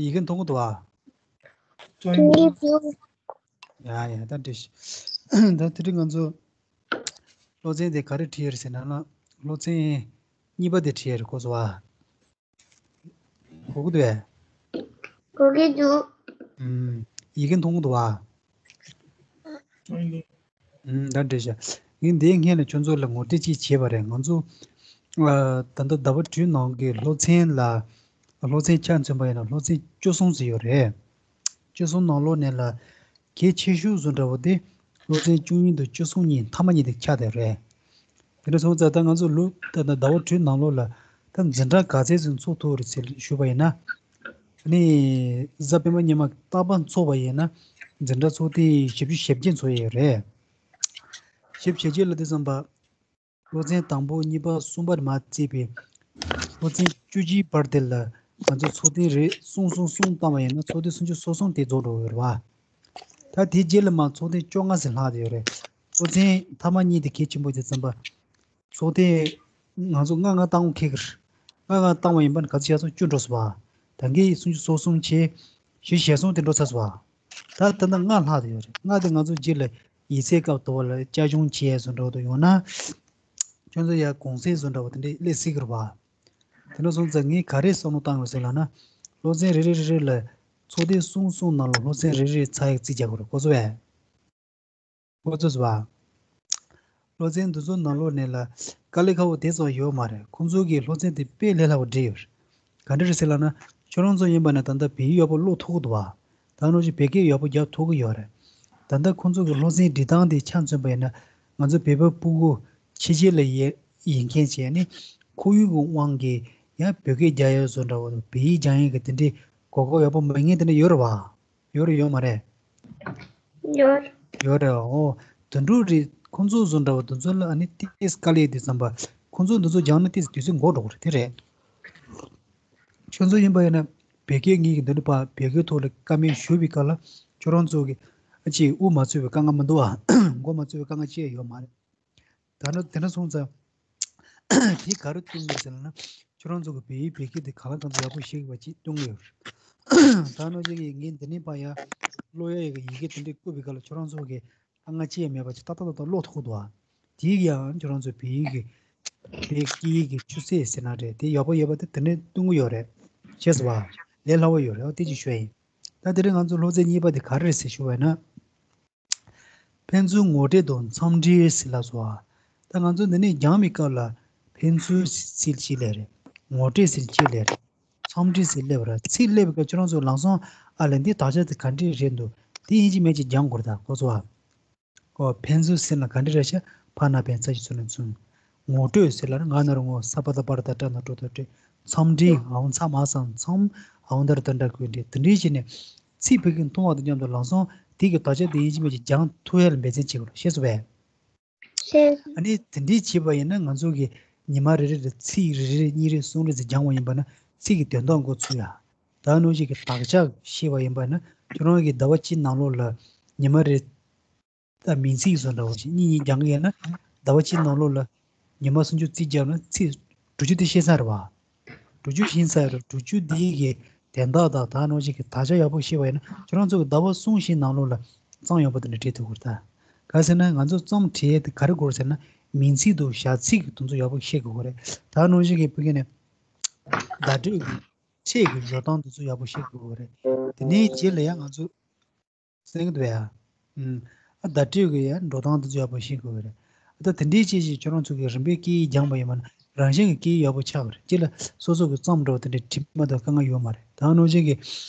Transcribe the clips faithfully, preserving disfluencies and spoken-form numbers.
ཡི་གེ་མཐོང་གི་འདུག་ཨ། མཐོང་གི་འདུག་ཡ་ཡ། ད་འགྲིག་ཤག་ད་དེ་རིང་ང་ཚོ་སློབ་ཚན་དེ་ག་རེ་ཁྲིད་ཡོད་རེད་ཟེར་ན་ན། སློབ་ཚན་གཉིས་པ་དེ་ཁྲིད་ཡོད་རེད། གོ་སོང་ཨ། གོ་གི་འདུག་གས། གོ་གི་འདུག་ཨུམ། ཡི་གེ་མཐོང་གི་འདུག་ཨ། མཐོང་གི་འདུག་ཨུམ། ད་འགྲིག་ཤག་ངས་འདིའི་སྔོན་ལ་ཁྱོད་ཚོ་ལ་ངོ་སྤྲོད་ཅིག་བྱས་པ་རེད། ང་ཚོ་ཨ། ད་ལྟ་ཟླ་བ་དྲུག་ནང་གི་སློབ་ཚན་ལ། སློབ་ཚན་ཆ་མཚོན་པ་ཡིན་ན་སློབ་ཚན་བཅུ་གསུམ་ཙམ་ཡོད་རེད། བཅུ་གསུམ་ནང་ལོགས་ནས་ལ་གལ་ཆེ་ཤོས་བཟོ་འདྲ་བོ་དེ་སློབ་ཚན་བཅུ་གཉིས་དང་བཅུ་གསུམ་གཉིས་མཐའ་མ་གཉིས་དེ་ཆགས་བསྡད་རེད། དེ་འདྲ་སོང་ཙང་ད་ང་ཚོ་ལོ་ད་ད་ཟླ་བ་དྲུག་ནང་ལོགས་ལ་ད་འཛིན་གྲྭ་ག་ཚད་ཙམ་ཚོགས་ཐུབ་རེད་ཟེར་ཞུས་པ་ཡིན་ན། ཨ་ནི་གཟའ་སྤེན་པ་ཉི་མ་རྟག་པར་འཚོགས་པ་ཡིན་ན་འཛིན་གྲྭ་ཚོགས་ཐེངས་བཞི་བཅུ་ཞེ་བརྒྱད་འཚོགས་ཡས་ཡོད་རེད། བཞི་བཅུ་ཞེ་བརྒྱད་ལ་དེ་ཙམ་པ། སློབ་ཚན་དང་པོ་གཉིས་པ་གསུམ་པ་མ་བརྩིས་པའི་སློབ་ཚན་བཅུ་གཅིག་བར་དེ་ལ་ང་ཚོ་ཚོགས་ཐེངས་རེ་གསུམ་གསུམ་གསུམ་བཏང་བ་ཡིན་ན་ཚོགས་ཐེངས་སུམ་ཅུ་སོ་གསུམ་དེ་རྫོགས་འགྲོ་གི་ཡོད་རེད་བ། ད་དེའི་རྗེས་ལ་མ་ཚོགས་ཐེངས་བཅོ་ལྔ་ཟིན་ལྷག་བསྡད་ཡོད་རེད། སློབ་ཚན་མཐའ་མ་གཉིས་དེ་གལ་ཆེན་པོ་དེ་ཙམ་པ། ཚོགས་ཐེངས་ང་ཚོ་ལྔ་ལྔ་བཏང་ཁེལ་གི་རེད། ལྔ་ལྔ་བཏང་བ་ཡིན་པ་ནི་ག་ཚོད་ཡག་སོང་བཅུ་འགྲོ་སོང་བ། ད་གིན་སུམ་ཅུ་སོ་གསུམ་བྱས། བཞི་ཞེ་གསུམ་དེ་འགྲོ་ཚར་སོང་བ། ད་ད་ལྟ་ལྔ་ལྷག་བསྡད་ཡོད་རེད། ལྔ་དེ་ང་ཚོ་རྗེས་ལ་ཡིག་ཚད་སྐབས་དུ་བ་ལ་བསྐྱར་སྦྱོང་བྱས་བཟོ་འདྲ་བོ་དང་ཡང་ན། ཁྱོད་ཚོ་ཡ་གུང་སེང་བཟོ་འདྲ་བོ་དེ་འདྲས་སླེབས་སྲིད་ཀྱི་རེད་བ། དེ་འདྲ་སོང་ཙང་ངས་ག་རེ་བསམ་བློ་བཏང་ཡོད་ཟེར་ལབ་ན། སློབ་ཚན་རེ་རེ་རེ་རེ་ལ་ཚོགས་ཐེངས་གསུམ་གསུམ་ནང་ལ་སློབ་ཚན་རེ་རེ་ཚར་ཡག་རྩིས་རྒྱག་དགོས་རེད། གོ་སོང་བས། གོ་སོང་བ། སློབ་ཚན་འདི་ཚོ་ནང་ལོགས་ནས་ལ་དཀའ་ལས་ཁག་པོ་དེ་ཙམ་ཡོད་མ་རེད། ཁོང་ཚོ་གིས་སློབ་ཚན་དེ་དཔེ་ལས་སླ་པོ་བསྒྲིགས་ཡོད་རེད། ག་འདྲ་རེད་ཟེར་ལབ་ན། ཁྱོད་རང་ཚོ་ཡིན་པ་ན་ད་ལྟ་བོད་ཡིག་ཡག་པོ་ཀློག་ཐུབ་ཀྱི་འདུག་བ། ད་ནང་བཞིན་བོད་སྐད་ཡག་པོ་རྒྱག་ཐུབ་ཀྱི་ཡོད་རེད། ད་ལྟ་ཁོང་ཚོ་གི་སློབ་ཚན་སྒྲིག་སྟངས་དེ་ཆ་མཚོན་པ་ཡིན་ན། ང་ཚོ་བོད་པ་སྤུ་གུ་ཕྱི་རྒྱལ་ལ་ཡོད་ཡོད་མཁན་བྱས་ནས་ཁོར་ཡུག་གི་དབང་གིས་ཡང་བོད་སྐད་རྒྱག་ཡག་བཟོ་འདྲ་བོ་དང་བོད་ཡིག་སྦྱང་ཡག་གི་དེ་འདྲའི་གོ་སྐབས་ཡག་པོ་མེད་མཁན་དེ་འདྲ་ཡོད་རེད་བ། ཡོད་རེད་ཡོད་མ་རེད། ཡོད། ཡོད་རེད། འོ། དུད་འགྲོ་རེད། ཁོང་ཚོ་བཟོ་འདྲ་བ་དེ་ཚོ་ལ་ཨ་ནི་ཏིས་དཀའ་ལས་དེ་བསམ་པ། ཁོང་ཚོ་འདི་ཚོ་སྦྱངས་ན་ཏིས་དུས་ཚོད་འགོར་འགྲོ་གི་རེད། དེ་རེད། ཁྱོད་ཚོ་ཡིན་པ་ཡིན་ན་བོད་སྐད་ངེད་ཀྱི་འདི་འདྲ་པ་བོད་སྐད་ཐོག་ལ་བཀའ་མོལ་ཞུ་བའི་སྐབས་ལ་ཁྱོད་རང་ཚོ་གི་ཨ་ཅེ་དབུ་མ་ཚུད་པའི་དཀའ་ངལ་མི་འདུག་ཨ། མགོ་མ་ཚུད་པའི་དཀའ་ངལ་ཅི་ཡང་ཡོད་མ་རེད། ད་ནི་དེ་འདྲ་སོང་ཙང་། དེ་ག་རེ་སྟོན་གྱི་ཟེར་ན། ཁྱོད་རང་ཚོ་གི་བོད་ཡིག་བོད་སྐད་དེ་གང་ལ་གང་འཚམ་ཡག་པོ་ཤེས་དགོས་པ་ཅིག་སྟོན་གྱི་ཡོད་རེད། ད་ནང་བཞིན་གྱི་ངས་འདི་ནས་ཕར་ཡ་ཀློག་ཡ་ཡི་གི་ཡི་གེ་དེ་འདྲས་བཀོད་པའི་སྐབས་ལ་ཁྱོད་རང་ཚོ་གི་དཀའ་ངལ་ཅི་ཡང་མེད་པ་ཅིག་ཏག་ཏག་ཏག་ཏག་ཀློག་ཐུབ་ཀྱི་འདུག་བ། དེ་གི་ཡང་ཁྱོད་རང་ཚོ་བོད་ཡིག་གི་བོད་སྐད་ཡིག་གི་ཆུ་ཚད་ཟེར་ན་རེད། དེ་ཡག་པོ་ཡོད་པ་དེ་དེ་འདྲས་སྟོན་གྱི་ཡོད་རེད། ཤེས་སོང་བ། ལས་སླ་བོ་ཡོད་རེད། འོ་དེ་ཅིག་ཞུ་ཡ་ཡིན། ད་དེ་རིང་ང་ཚོ་སློབ་ཚན་གཉིས་པ་དེ་ག་རེ་རེད་ཟེར་ཞུ་བ་ཡིན་ན། ཕན་ཚུན་ངོ་སྤྲོད་དང་འཚམས་འདྲི་ཟེར་ལབ་སོང་ཨ། ད་ང་ཚོ་འདི་ནས་སྦྱང་བའི་སྐབས་ལ་ཕན་ཚུན་ཟེར་གཅིག་སླེབས་རེད། ངོ་སྤྲོད་ཟེར་གཅིག་སླེབས་རེད། འཚམས་འདྲི་ཟེར་སླེབས་རེད། ཚིག་སླེབས་པའི་སྐབས་ཁྱོད་རང་ཚོ་ལམ་སང་ཨ་ལས་འདི་དག་ཆ་དེ་ག་འདྲས་རེད་འདུག་དེ་ཡིན་གཅིག་མིན་གཅིག་སྦྱང་དགོས་རེད། ད་གོ་སོང་ཨ། ཨོ་ཕན་ཚུན་ཟེར་ན་ག་འདྲས་རེད་ཤག་ཕ་ན་ཕན་ཚ་ཞིག་ཚུར་ནས་ཚུར། ངོ་སྤྲོད་ཟེར་ལབ་ན་ང་ན་རོ་ངོ་ས་པ་ད་པར་ད་ཏྲ་ན་ཏྲོ་ད་སྤྲོད། འཚམས་འདྲི་འའོ་མཚམས་མ་སང་མཚམས་འའོ་འདར་ད་འདྲ་གོས་འདྲི་དེ་འདྲའི་བྱས་ནས་ཚིག་ཕ་གིར་མཐོང་བ་དང་མཉམ་དུ་ལམ་སང་དེ་གི་དག་ཆ་དེ་ཡིན་གཅིག་མིན་གཅིག་སྦྱང་ཐུབ་ཡ་ལ་འབད་བརྩོན་བྱེད་དགོས་རེད། ཤེས་སོང་བས། ཤེས། ཨ་ནི་དེ་འདྲའི་བྱས་པ་ཡིན་ན་ང་ཚོ་གི་ཉི་མ་རེ་རེ་ལ་ཚིག་རེ་རེ་གཉིས་རེ་གསུམ་རེ་ཙམ་སྦྱང་བ་ཡིན་པ་ན་ཚིག་གི་དོན་དག་མགོ་ཚོས་ཡ། ད་ནང་བཞིན་གྱི་དག་ཆ་ཤེས་པ་ཡིན་པ་ན་ཁྱོད་རང་གི་ཟླ་བ་གཅིག་ནང་ལོགས་ལ་ཉི་མ་རེ། ད་མིང་ཚིག་བཟོ་འདྲ་བོ་ཞིག་གཉིས་གཉིས་སྦྱང་གི་ཡོད་ན་ཟླ་བ་གཅིག་ནང་ལོགས་ལ་ཉི་མ་སུམ་ཅུ་རྩིས་བརྒྱབ་ན་ཚིག་དྲུག་ཅུ་དེ་ཤེས་ཚར་བ། དྲུག་ཅུ་ཤེས་ཚར་རེད། དྲུག་ཅུ་དེའི་གི་དོན་དག་དང་ད་ནང་བཞིན་གྱི་དག་ཆ་ཡག་པོ་ཤེས་པ་ཡིན་ན་ཁྱོད་རང་ཚོ་གི་ཟླ་བ་གསུམ་བཞི་ནང་ལོགས་ལ་རྩོམ་ཡག་པོ་དེ་འདྲ་བྲིས་ཐུབ་ཀྱི་རེད་ད། ག་ཟེར་ན་ང་ཚོ་རྩོམ་བྲིས་ཡས་དེ་ག་རེ་དགོས་རེད་ཟེར་ན་མིང་ཚིག་དང་བྱ་ཚིག་གི་དོན་ཚོ་ཡག་པོ་ཤེས་དགོས་ཀྱི་རེད། ད་ནང་བཞིན་གྱི་ཕ་གི་ནས་བརྡ་སྤྲོད་ཀྱི་ཚིག་གི་འགྲོ་སྟངས་དེ་ཚོ་ཡག་པོ་ཤེས་དགོས་ཀྱི་རེད། དེ་ནས་རྗེས་ལ་ཡང་ང་ཚོ། གསན་གྱི་འདུག་ཡ། ཨུམ། ཨ་བརྡ་སྤྲོད་ཀྱི་ཡ་འགྲོ་སྟངས་དེ་ཚོ་ཡག་པོ་ཤེས་དགོས་ཀྱི་རེད། ཨ་ད་དེ་འདྲའི་ཅིག་ཅིག་ཁྱོད་རང་ཚོ་གི་རིམ་པས་སྐད་ཡིག་སྦྱངས་པ་ཡིན་པ་ན་རང་བཞིན་གྱི་སྐད་ཡིག་ཡག་པོ་ཆགས་ཀྱི་རེད། གཅིག་ལ་སོ་སོ་གི་རྩོམ་འདྲ་བོ་དེ་འདྲ་བྲིས་མ་ཐུབ་དཀའ་ངལ་ཡོད་མ་རེད། ད་ནང་བཞིན་གྱི་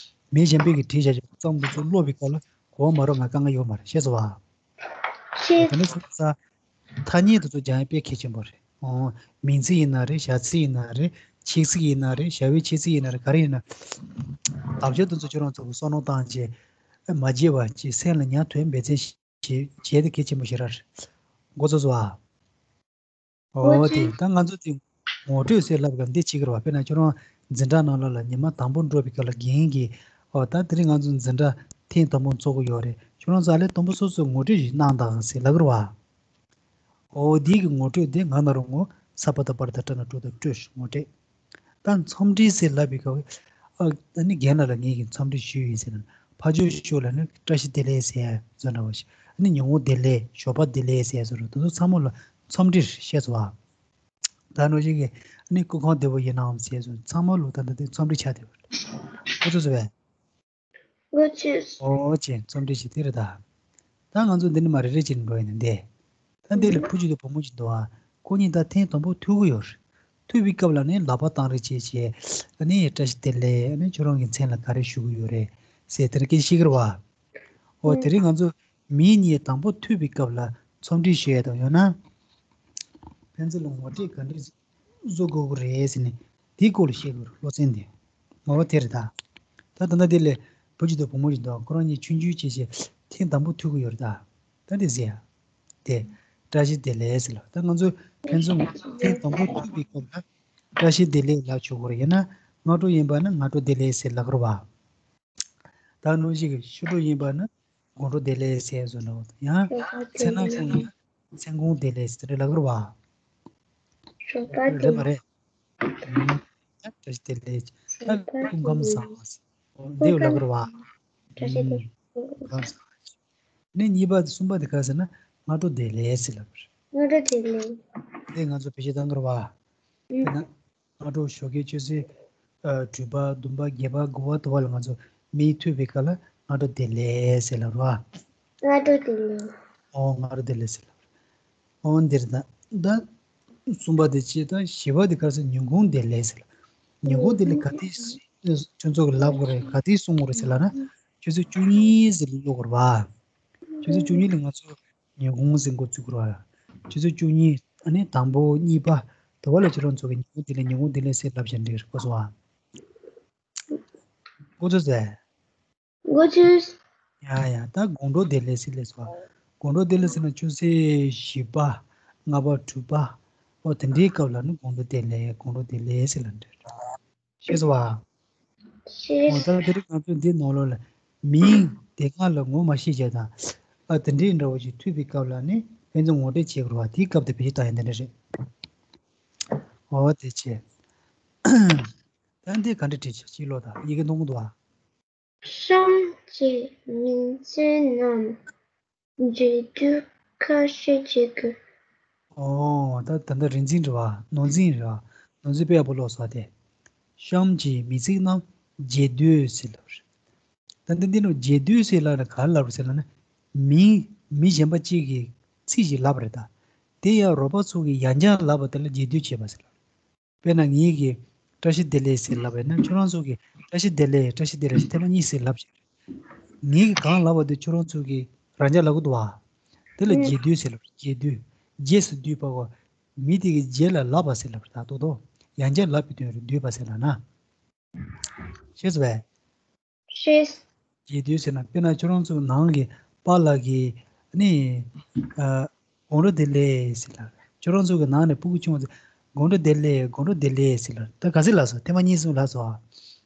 མི་གཞན་པས་གི་བྲིས་བཞག་ཀྱི་རྩོམ་དེ་ཚོ་ཀློག་པའི་སྐབས་ལ་གོ་བ་མ་རོལ་ན་དཀའ་ངལ་ཡོད་མ་རེད། ཤེས་སོང་བ། ཤེས། དེ་ནས་སོང་ཙང་། ཐ་སྙད་དེ་ཚོ་སྦྱང་ཡ་དཔེ་གལ་ཆེན་པོ་རེད། ཨོ། མིང་ཚིག་ཡིན་ན་རེད། བྱ་ཚིག་ཡིན་ན་རེད། ཆོས་ཚིག་ཡིན་ན་རེད། བྱ་བའི་ཆོས་ཚིག་ཡིན་ན་རེད། ག་རེ་ཡིན་ན། དག་ཆ་དེ་ཚོ་ཁྱོད་རང་ཚོ་གི་བསམ་བློ་བཏང་བྱས། མ་བརྗེད་པ་ཅིག་སེམས་ལ་ཉར་ཐུབ་ཡ་འབད་བརྩོན་བྱེད་བྱེད་དེ་གལ་ཆེན་པོ་ཞེ་དྲག་རེད། མགོ་ཚོས་སོང་ཨ། ཨོ་དེ་ད་ང་ཚོ་དེ་ངོ་སྤྲོད་ཟེར་ལབ་ག་འདི་བྱེད་ཀྱི་རེད་བ། དཔེར་ན་ཁྱོད་རང་འཛིན་གྲྭ་ནང་ལ་ལ་ཉི་མ་དང་པོ་འགྲོ་བའི་སྐབས་ལ་རྒན་གྱིས་ཨོ་ད་དེ་རིང་ང་ཚོ་འཛིན་གྲྭ་ཐེངས་དང་པོ་འཚོགས་ཀྱི་ཡོད་རེད། ཁྱོད་རང་ཚོ་ཨ་ལས་དང་པོ་སོ་སོའི་ངོ་སྤྲོད་ཞིག་གནང་དང་ཟེར་ལབ་ཀྱི་རེད་བ། ཨོ་དེ་གི་ངོ་སྤྲོད་དེ་ང་ན་རོ་ངོ་ས་པ་ད་པར་ད་ཏྲ་ན་ཏྲོ་ད་སྤྲོད་ངོ་སྤྲོད། ད་འཚམས་འདྲི་ཟེར་ལབ་པའི་སྐབས་ ཨ་ནི་རྒན་ལགས་ལ་ངེད་ཀྱིས་འཚམས་འདྲི་ཞུས་ཡིན་ཟེར་ན། ཕ་ཇོ་ཤོ་ལ་ནི་བཀྲ་ཤིས་བདེ་ལེགས་ཟེར་ཡ་བཟོ་འདྲ་བ་ཞིག་ཨ་ནི་ཉིན་གུང་བདེ་ལེགས། ཞོགས་པ་བདེ་ལེགས་ཟེར་ཡ་བཟོ་འདྲ། དེ་ཚོ་ཚང་མ་ལ་འཚམས་འདྲི་ཞུས་སོང་བ། ད་ནོ་ཞིག་གིས་ཨ་ནི་སྐུ་ཁམས་བདེ་པོ་ཡིན་ནམ་ཟེར་སོང་། ཚང་མ་ལ་ད་ལྟ་དེ་འཚམས་འདྲི་ཆགས་བསྡད་པ་རེད། ཁོ་ཚོ་ཟེར་བས། ལོ་ཆེ། ཨོ་ཅེ་རྩོམ་སྒྲིག་བྱེད་དེ་རེད་ད། ད་ང་ཚོ་འདི་ནས་མར་རེ་རེ་བྱས་ནས་འགྲོ་ཡིན་ནི་འདི། ད་འདི་ལ་བུ་གཅིག་དང་བུ་མོ་གཅིག་འདུག་ཨ། ཁོ་གཉིས་ད་ཐེངས་དང་པོ་ཐུག་གི་ཡོད་རེད། ཐུག་པའི་སྐབས་ལ་ནི་ལག་པ་བཏང་རེས་བྱས་བྱས། ཨ་ནི་བཀྲ་ཤིས་བདེ་ལེགས། ཨ་ནི་ཁྱོད་རང་གི་མཚན་ལ་ག་རེ་ཞུ་གི་ཡོད་རེད་ཟེར་དེ་འདྲ་སྐད་ཆ་བཤད་ཀྱི་རེད་བ། ཨོ་དེ་རིང་ང་ཚོ་མི་གཉིས་དང་པོ་ཐུག་པའི་སྐབས་ལ་རྩོམ་སྒྲིག་ཞུ་ཡས་དང་ཡང་ན། ཕན་ཚུན་ལ་ངོ་སྤྲོད་ག་འདྲས་བཟོ་དགོས་ཀྱི་རེད་ཟེར་ནས་དེའི་སྐོར་ལ་བཤད་དགོས་རེད། སློབ་ཚན་འདི་ངོ་བོ་དེ་རེད་ད། ད་ད་ལྟ་དེ་ལས་བུ་གཅིག་དང་བུ་མོ་གཅིག་འདུག་ཁོ་རང་གཉིས་ཆུང་ཆུང་བྱས་བྱས་ཐེངས་དང་པོ་ཐུག་གི་ཡོད་རེད་ད། ད་དེ་ཟེར་ཡ། དེ་བཀྲ་ཤིས་བདེ་ལེགས་ཟེར་ལ། ད་ང་ཚོ་ཕན་ཚུན་ཐེངས་དང་པོ་ཐུག་པའི་སྐབས་ལ་བཀྲ་ཤིས་བདེ་ལེགས་ལབ་ཆོག་གི་རེད། ཡིན་ན་སྔ་དྲོ་ཡིན་པ་ན་སྔ་དྲོ་བདེ་ལེགས་ཟེར་ལབ་ཀྱི་རེད་བ། ད་ནང་བཞིན་གྱི་ཕྱི་དྲོ་ཡིན་པ་ན་དགོང་དྲོ་བདེ་ལེགས་ཟེར་བཟོ་འདྲ་བོ་དང་། ཡང་མཚན་ནག་གུང་ཡིན་ན་མཚན་གུང་བདེ་ལེགས་ཟེར་དེ་འདྲ་ལབ་ཀྱི་རེད་བ། ཞོགས་པ་རེད་མ་རེད། ཨུམ། ད་བཀྲ་ཤིས་བདེ་ལེགས། ད་སྐུ་ཁམས་བཟང་། འདི་ལབ་ཀྱི་རེད་བ། ཨུམ། སྐུ་ཁམས་བཟང་། ནི་གཉིས་པ་གསུམ་པ་དེ་ག་ཟེར་ན་སྔ་དྲོ་བདེ་ལེགས་ཟེར་ལབ་པ་རེད། སྔ་དྲོ་བདེ་ལེགས། དེ་ང་ཚོ་བེད་སྤྱོད་བཏང་གི་རེད་བ། དཔེར་ན། སྔ་དྲོ་ཞོགས་ཀའི་ཆུ་ཚོད་ཨ་དྲུག་པ། བདུན་པ། བརྒྱད་པ། དགུ་པ། དུ་བ་ལ་ང་ཚོ་མི་ཐུག་པའི་སྐབས་ལ་སྔ་དྲོ་བདེ་ལེགས་ཟེར་ལབ་རེད་བ། སྔ་དྲོ་བདེ་ལེགས། ཨོ་སྔ་དྲོ་བདེ་ལེགས་ཟེར་ལབ་རེད། ཨོ་འདིར་ད་ད་གསུམ་པ་དེ་བྱས། ད་བཞི་པ་དེ་ག་ཟེར། ཉིན་གུང་བདེ་ལེགས་ཟེར་ལབ། ཉིན་གུང་བདེ་ལེགས་ག་དུས་ཁྱོད་ཚོ་གི་ལབ་དགོས་རེད། ག་དུས་གསུང་དགོས་རེད་ཟེར་ལབ་ན། ཆུ་ཚོད་བཅུ་གཉིས་ཟེར་ལབ་དགོས་རེད་བ། ཆུ་ཚོད་བཅུ་གཉིས་ལ་ང་ཚོ་ཉིན་གུང་ཟེར་འགོ་བཙུགས་ར། ཆུ་ཚོད་བཅུ་གཉིས། ཨ་ནི་དང་པོ་གཉིས་པ་དུ་བ་ལ་ཁྱོད་རང་ཚོ་གི་ཉིན་གུང་བདེ་ལེགས། ཉིན་གུང་བདེ་ལེགས་ཟེར་ལབ་བཞག་འགྲིག་གོ་སོང་ཨ། གོ་ཚོད་ཟེར། གོ་ཚོད། ཡ་ཡ། ད་དགོང་དྲོ་བདེ་ལེགས་ཟེར་ལབ་སོང་ཨ། དགོང་དྲོ་བདེ་ལེགས་ཟེར་ན་ཆུ་ཚོད་བཞི་པ། ལྔ་པ། དྲུག་པ། ཨོ་དེ་འདྲའི་སྐབས་ལ་ནི་དགོང་དྲོ་བདེ་ལེགས། དགོང་དྲོ་བདེ་ལེགས་ཟེར་ལབ་འགྲིག་ཤེས་སོང་བ། ཤེས། འོ་ད་དེ་རིང་ང་ཚོས་འདི་ནང་ལོགས་ལ་མིང་དེ་སྔ་ལ་ངོ་མ་ཤེས་བྱས་དང་། ཨ་དེ་འདྲའི་འདྲ་བོ་ཞིག་ཐོས་པའི་སྐབས་ལ་ནི་ཕན་ཚུན་ངོ་སྤྲོད་བྱེད་དགོས་རེད་བ། དེའི་སྐབས་དེ་བེད་སྤྱོད་བཏང་ཡ་འདི་འདྲ་རེད། འོ་དེ་བྱས། ད་འདི་ག་འདྲ་བྲིས་བྱས་ཅིག་ཀློག་དང་། ཡི་གེ་མཐོང་གི་འདུག་བ། གཤམ་གྱི་མིང་ཚིག་རྣམས་རྗེས་ཟློས་ཁ་ཤས་བྱེད་དགོས། ཨོ་ད་ད་ལྟ་རིག་འཛིན་རེད་བ། ནོར་འཛིན་རེད་བ། ནོར་འཛིན་དཔེ་ཡག་པོ་ཀློག་སོང་དེ། གཤམ་གྱི་མིང་ཚིག་རྣམས་རྗེས་ཟློས་ཟེར་ལབ་རེད། ད་འདི་འདི་ནི་རྗེས་ཟློས་ཟེར་ལབ་ན་ག་རེ་ལབ་རེད་ཟེར་ལབ་ན། མིང་མི་གཞན་པ་གཅིག་གིས་ཚིག་ཞིག་ལབ་པ་རེད་ད། དེ་ཡང་རོགས་པ་ཚོ་གིས་ཡང་བསྐྱར་ལབ་པ་དེ་ལ་རྗེས་ཟློས་བྱས་པ་ཟེར་ལབ་རེད། དཔེར་ན་ངེད་ཀྱིས་བཀྲ་ཤིས་བདེ་ལེགས་ཟེར་ལབ་པ་ཡིན་ན་ཁྱོད་རང་ཚོ་གིས་བཀྲ་ཤིས་བདེ་ལེགས། བཀྲ་ཤིས་བདེ་ལེགས་ཟེར་ཐེངས་མ་གཉིས་ཟེར་ལབ་བྱས། ངེད་ཀྱིས་གང་ལབ་པ་དེ་ཁྱོད་རང་ཚོ་གིས་རང་འཇགས་ལབ་གི་འདུག་བ། དེ་ལ་རྗེས་ཟློས་ཟེར་ལབ། རྗེས་ཟློས། རྗེས་སུ་བསྡུས་པ་གོ། མི་དེ་གི་རྗེས་ལ་ལབ་པ་ཟེར་ལབ་རེད་ད། རྡོག་རྡོག་ཡང་བསྐྱར་ལབ་པའི་དོན་རེད། བསྡུས་པ་ཟེར་ལབ་ན། ཤེས་སོང་བས། ཤེས། རྗེས་ཟློས་ཟེར་ན་དཔེར་ན་ཁྱོད་རང་ཚོ་ནང་གི་པཱ་ལགས་ཀྱིས་ནི་ཨ་དགོང་དྲོ་བདེ་ལེགས་ཟེར་ལབ། ཁྱོད་རང་ཚོ་གི་ནང་ནས་སྤུ་གུ་ཆུང་བ་ཚོ་དགོང་དྲོ་བདེ་ལེགས། དགོང་དྲོ་བདེ་ལེགས་ཟེར་ལབ། ད་ག་ཚོད་ལབ་སོང་། ཐེངས་མ་གཉིས་གསུམ་ལབ་སོང་ཨ།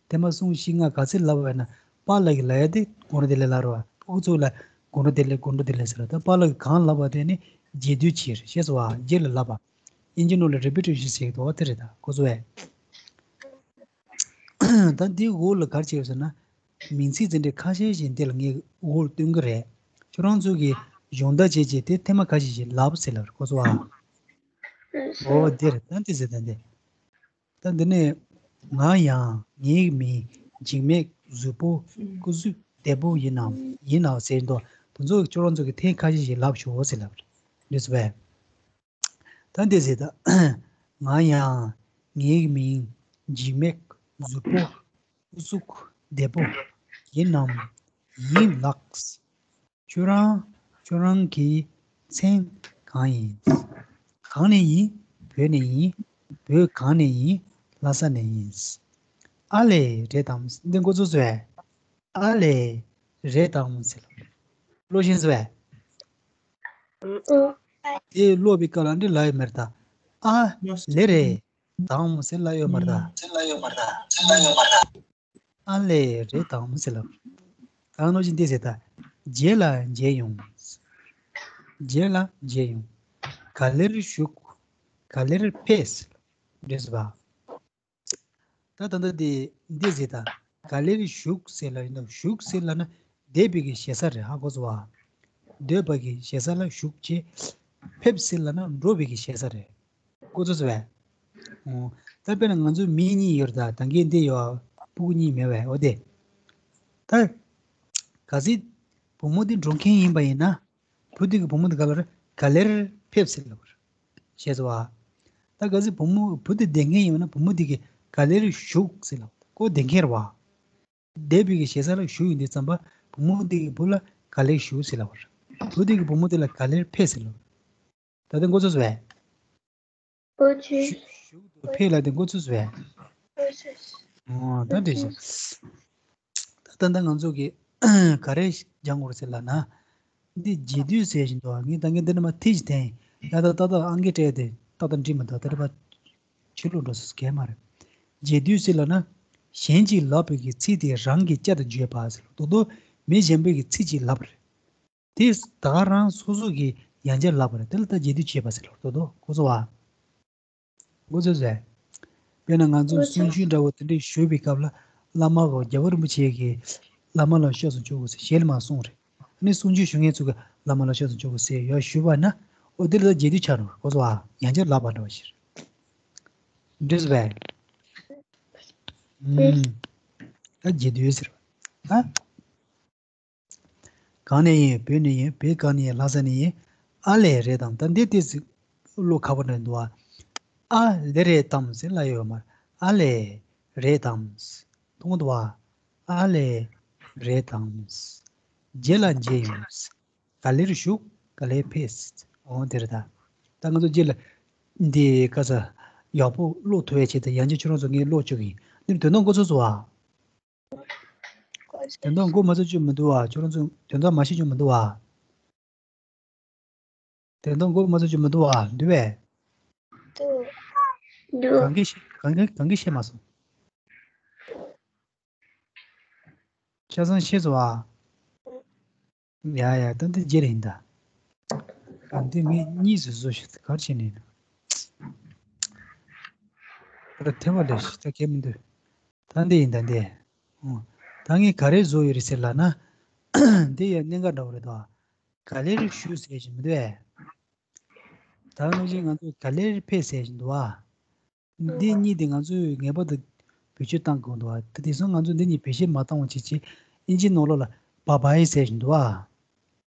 ཐེངས་མ་གསུམ་བཞི་ལྔ་ག་ཚོད་ལབ་པ་ཡིན་ན་པཱ་ལགས་ཀྱིས་ལབ་ཡ་དེ་དགོང་དྲོ་བདེ་ལེགས་ལབ་རེད་བ། སྤུ་གུ་ཚོ་ལ་དགོང་དྲོ་བདེ་ལེགས། དགོང་དྲོ་བདེ་ལེགས་ཟེར་ལབ། ད་པཱ་ལགས་ཀྱིས་གང་ལབ་པ་དེ་ནི་རྗེས་ཟློས་བྱས་རེད། ཤེས་སོང་བ། རྗེས་ལ་ལབ་པ། དབྱིན་ཇི་ནང་ལ་རེ་པི་ཊི་ཤན་ཟེར་གྱི་འདུག་བ། དེ་རེད་ད། གོ་སོང་བས། ད་འདིའི་འོག་ལ་ག་རེ་བྱས་ཡོད་ཟེར་ན། མིང་ཚིག་དེ་འདྲའི་ཁ་ཤས་ཤིག་འདི་ལ་ངས་འོག་ལ་སྟོན་གྱི་རེད། ཁྱོད་རང་ཚོ་གིས་སྦྱོང་བརྡར་བྱས་བྱས་དེ་ཐེངས་མ་ཁ་ཤས་ཤིག་ལབ་ཟེར་ལབ་རེད། གོ་སོང་ཨ། འོ་འདིར་ད་འདི་ཟེར། ད་འདི། ད་འདི་ནས་ང་ཡང་། ངའི་མིང་། འཇིགས་མེད། གཟུགས་པོ། སྐུ་གཟུགས་བདེ་པོ་ཡིན་ནམ། ཡིན་ནམ་ཟེར་འདུག་དེ་ཚོ་ཁྱོད་རང་ཚོ་གིས་ཐེངས་ཁ་ཤས་ཤིག་ལབ་ཤོག་ཟེར་ལབ་རེད། འདི་ཟེར་བས། ད་འདི་ཟེར་ད། ང་ཡང་། ངའི་མིང་། འཇིགས་མེད། གཟུགས་པོ། སྐུ་གཟུགས་བདེ་པོ་ཡིན་ནམ། ཡིན་ལགས། ཁྱོད་རང་། ཁྱོད་རང་གི་མཚན་གང་ཡིན། གང་ནས་ཡིན། བོད་ནས་ཡིན། བོད་གང་ནས་ཡིན། ལྷ་ས་ནས་ཡིན། ཨ་ལས། རེད་དམ། འདི་འགོ་ཚུགས་སོང་བས། ཨ་ལས། རེད་དམ་ཟེར་ལབ། ཀློག་ཤེས་སོང་བས། དེ་ཀློག་པའི་སྐབས་ལ་འདི་ལབ་ཡོད་མ་རེད་ད། ཨ་ལས་རེད་དམ་ཟེར་ལབ་ཡོད་མ་རེད་ད། ཨ་ལས། རེད་དམ་ཟེར་ལབ། ད་ནོ་ཅི་འདི་ཟེར་ད། རྗེས་ལ་མཇལ་ཡོང་། རྗེས་ལ་མཇལ་ཡོང་། ག་ལེར་བཞུགས། ག་ལེར་ཕེབས། འདི་ཟེར་བ། ད་ད་ལྟ་འདི་འདི་ཟེར་ད། ག་ལེར་བཞུགས་ཟེར་ལབ་ཡིན་ན། བཞུགས་ཟེར་ལབ་ན་བསྡད་པའི་གི་ཞེ་ས་རེད། ཧ་གོ་སོང་བ། སྡོད་པ་གི་ཞེ་ས་ལ་བཞུགས་བྱས། ཕེབས་ཟེར་ལབ་ན་འགྲོ་བའི་གི་ཞེ་ས་རེད། གོ་ཚོད་བས། ཨོ། ད་དཔེར་ན་ང་ཚོ་མི་གཉིས་ཡོད་རེད་ད། ད་གིན་འདི་ཡོད། སྤུ་གུ་གཉིས་མེད་བས། འོ་དེ། ད་གལ་སྲིད་བུ་མོ་འདི་འགྲོ་མཁན་ཡིན་པ་ཡིན་ན། བུ་འདི་གི་བུ་མོ་འདི་ག་ལ་རེད། ག་ལེར་ཕེབས་ཟེར་ལབ་རེད། ཤེས་སོང་བ། ད་གལ་སྲིད་བུ་མོ་བུ་འདི་བསྡད་མཁན་ཡིན་པ་ན་བུ་མོ་འདི་གི་ག་ལེར་བཞུགས་ཟེར་ལབ། ཁོ་བསྡད་མཁན་རེད་བ། བསྡད་པའི་གི་ཞེ་ས་ལ་བཞུགས་ཡིན་དུས་ཙམ་པ་བུ་མོ་འདི་གི་བུ་ལ་ག་ལེར་བཞུགས་ཟེར་ལབ་པ་རེད། བུ་འདི་གི་བུ་མོ་འདི་ལ་ག་ལེར་ཕེབས་ཟེར་ལབ། ད་ལྟ་མགོ་ཚོས་བས། མགོ་ཚོས། བཞུགས་འདུག་ཕེབས་ལ་དེ་མགོ་ཚོས་བས། མགོ་ཚོས། ཨོ་ད་འགྲིག་ཤག་ད་ལྟ་ང་ཚོ་གི་ག་རེ་སྦྱང་དགོས་རེད་ཟེར་ལབ་ན། འདི་རྗེས་ཟློས་ཟེར་བཞིན་འདུག་ངས་ད་གིན་འདི་ནས་མར་ཐིག་ཅིག་འཐེན། ཡ་ད་ཏག་ཏག་ཨང་ཀི་སྤྲད་དེ་ཏག་ཏག་འགྲིག་མི་འདུག་ད་རེས་ཕར་ཕྱི་ལོགས་འགྲོ་ས་གལ་མ་རེད། རྗེས་ཟློས་ཟེར་ལབ་ན། གཞན་གྱིས་ལབ་པའི་གི་ཚིག་དེ་རང་གིས་བསྐྱར་དུ་བརྗོད་པ་ཟེར་ལ། ད་དུང་མི་གཞན་པའི་གི་ཚིག་ཅིག་ལབ་པ་རེད། དེ་ད་ག་རང་སོ་སོ་གིས་ཡང་བསྐྱར་ལབ་པ་རེད། དེ་ལ་ད་རྗེས་ཟློས་བྱས་པ་ཟེར་ལ། ད་དུང་གོ་སོང་བ། མགོ་ཚོས་བས། དཔེར་ན་ང་ཚོས་གསུང་ཆོས་འདྲ་བོ་དེ་འདྲས་ཞུ་བའི་སྐབས་ལ། བླ་མ་གོ་རྒྱལ་བ་རིན་པོ་ཆེ་གིས་བླ་མ་ལ་ཕྱག་འཚལ་ཆོག་གོ་ཟེར་ཞལ་མར་གསུངས་རེད། ཨ་ནི་གསུང་ཆོས་ཞུ་མཁན་ཚོ་གིས་བླ་མ་ལ་ཕྱག་འཚལ་ཆོག་གོ་ཟེར་ཡར་ཞུས་པ་ན། འོ་དེ་ལ་རྗེས་ཟློས་ཆགས་འགྲོ། གོ་སོང་བ། ཡང་བསྐྱར་ལབ་པ་འདྲ་བོ་ཞིག་རེད། འགྲིག་སོང་བས། ཨུམ། ད་རྗེས་ཟློས་ཟེར་བ། ད། གང་ནས་ཡིན། བོད་ནས་ཡིན། བོད་གང་ནས་ཡིན། ལྷ་ས་ནས་ཡིན། ཨ་ལས་རེད་དམ། ད་འདི་ཏོག་ཙམ་བློ་ཁག་པོ་འདྲ་འདུག་ཨ། ཨ་ལེ་རེད་དམ་ཟེར་ལབ་ཡོད་མ་རེད། ཨ་ལས་རེད་དམ། མཐོང་གི་འདུག་བ། ཨ་ལས་རེད་དམ། རྗེས་ལ་མཇལ་ཡོང་། ག་ལེར་བཞུགས། ག་ལེར་ཕེབས། འོ་དེ་རེད་ད། ད་ང་ཚོ་རྗེས་ལ་འདི་ག་ས་ཡག་པོ་ཀློག་ཐུབ་པའི་ཆེད་དུ་ཡང་བསྐྱར་ཁྱོད་རང་ཚོ་ངས་ཀློག་བཅུག་གི་ཡིན། འདིར་དོན་དག་མགོ་ཚོས་སོང་བ། དོན་དག་མགོ་མ་ཚོས་རྒྱུ་མི་འདུག་བ། ཁྱོད་རང་ཚོ་དོན་དག་མ་ཤེས་རྒྱུ་མི་འདུག་བ། དོན་དག་མགོ་མ་ཚོས་རྒྱུ་མི་འདུག་བ། འདུག་བས། འདུག་འདུག་གང་གིས་ཤེས། གང་གིས། གང་གིས་ཤེས་མ་སོང་། ཆ་ཚང་ཤེས་སོང་བ། ཡ་ཡ། ད་འདི་རྗེས་ལ་ཡིན་ད། ཨ་འདི་ངས་གཉིས་སུ་བཟོ་ཞིག་ག་རེ་བྱས་ནས་ཡིན། ད་ཐེ་བ་ལས་ཤིག་ད་གལ་མི་འདུག་ད་འདི་ཡིན་ད་འདི། ཨོ། ད་ངས་ག་རེ་བཟོ་ཡོད་རེད་ཟེར་ལབ་ན། འདི་ཡང་གནད་འགག་འདྲ་བོ་རེད་དོ། ག་ལེར་བཞུགས་ཟེར་བཞིན་མི་འདུག་ཨེ། ད་ནང་བཞིན་ང་ཚོ་ག་ལེར་ཕེབས་ཟེར་བཞིན་འདུག་ཨ། འདི་གཉིས་དེ་ང་ཚོས་ངེས་པར་དུ་བེད་སྤྱོད་བཏང་དགོས་འདུག་ཨ། ད་དེང་སང་ང་ཚོས་འདི་གཉིས་བེད་སྤྱོད་མ་བཏང་བ་བྱས་བྱས་ཨིན་ཇི་ནང་ལོགས་ལ་བ་བའི་ཟེར་བཞིན་འདུག་ཨ།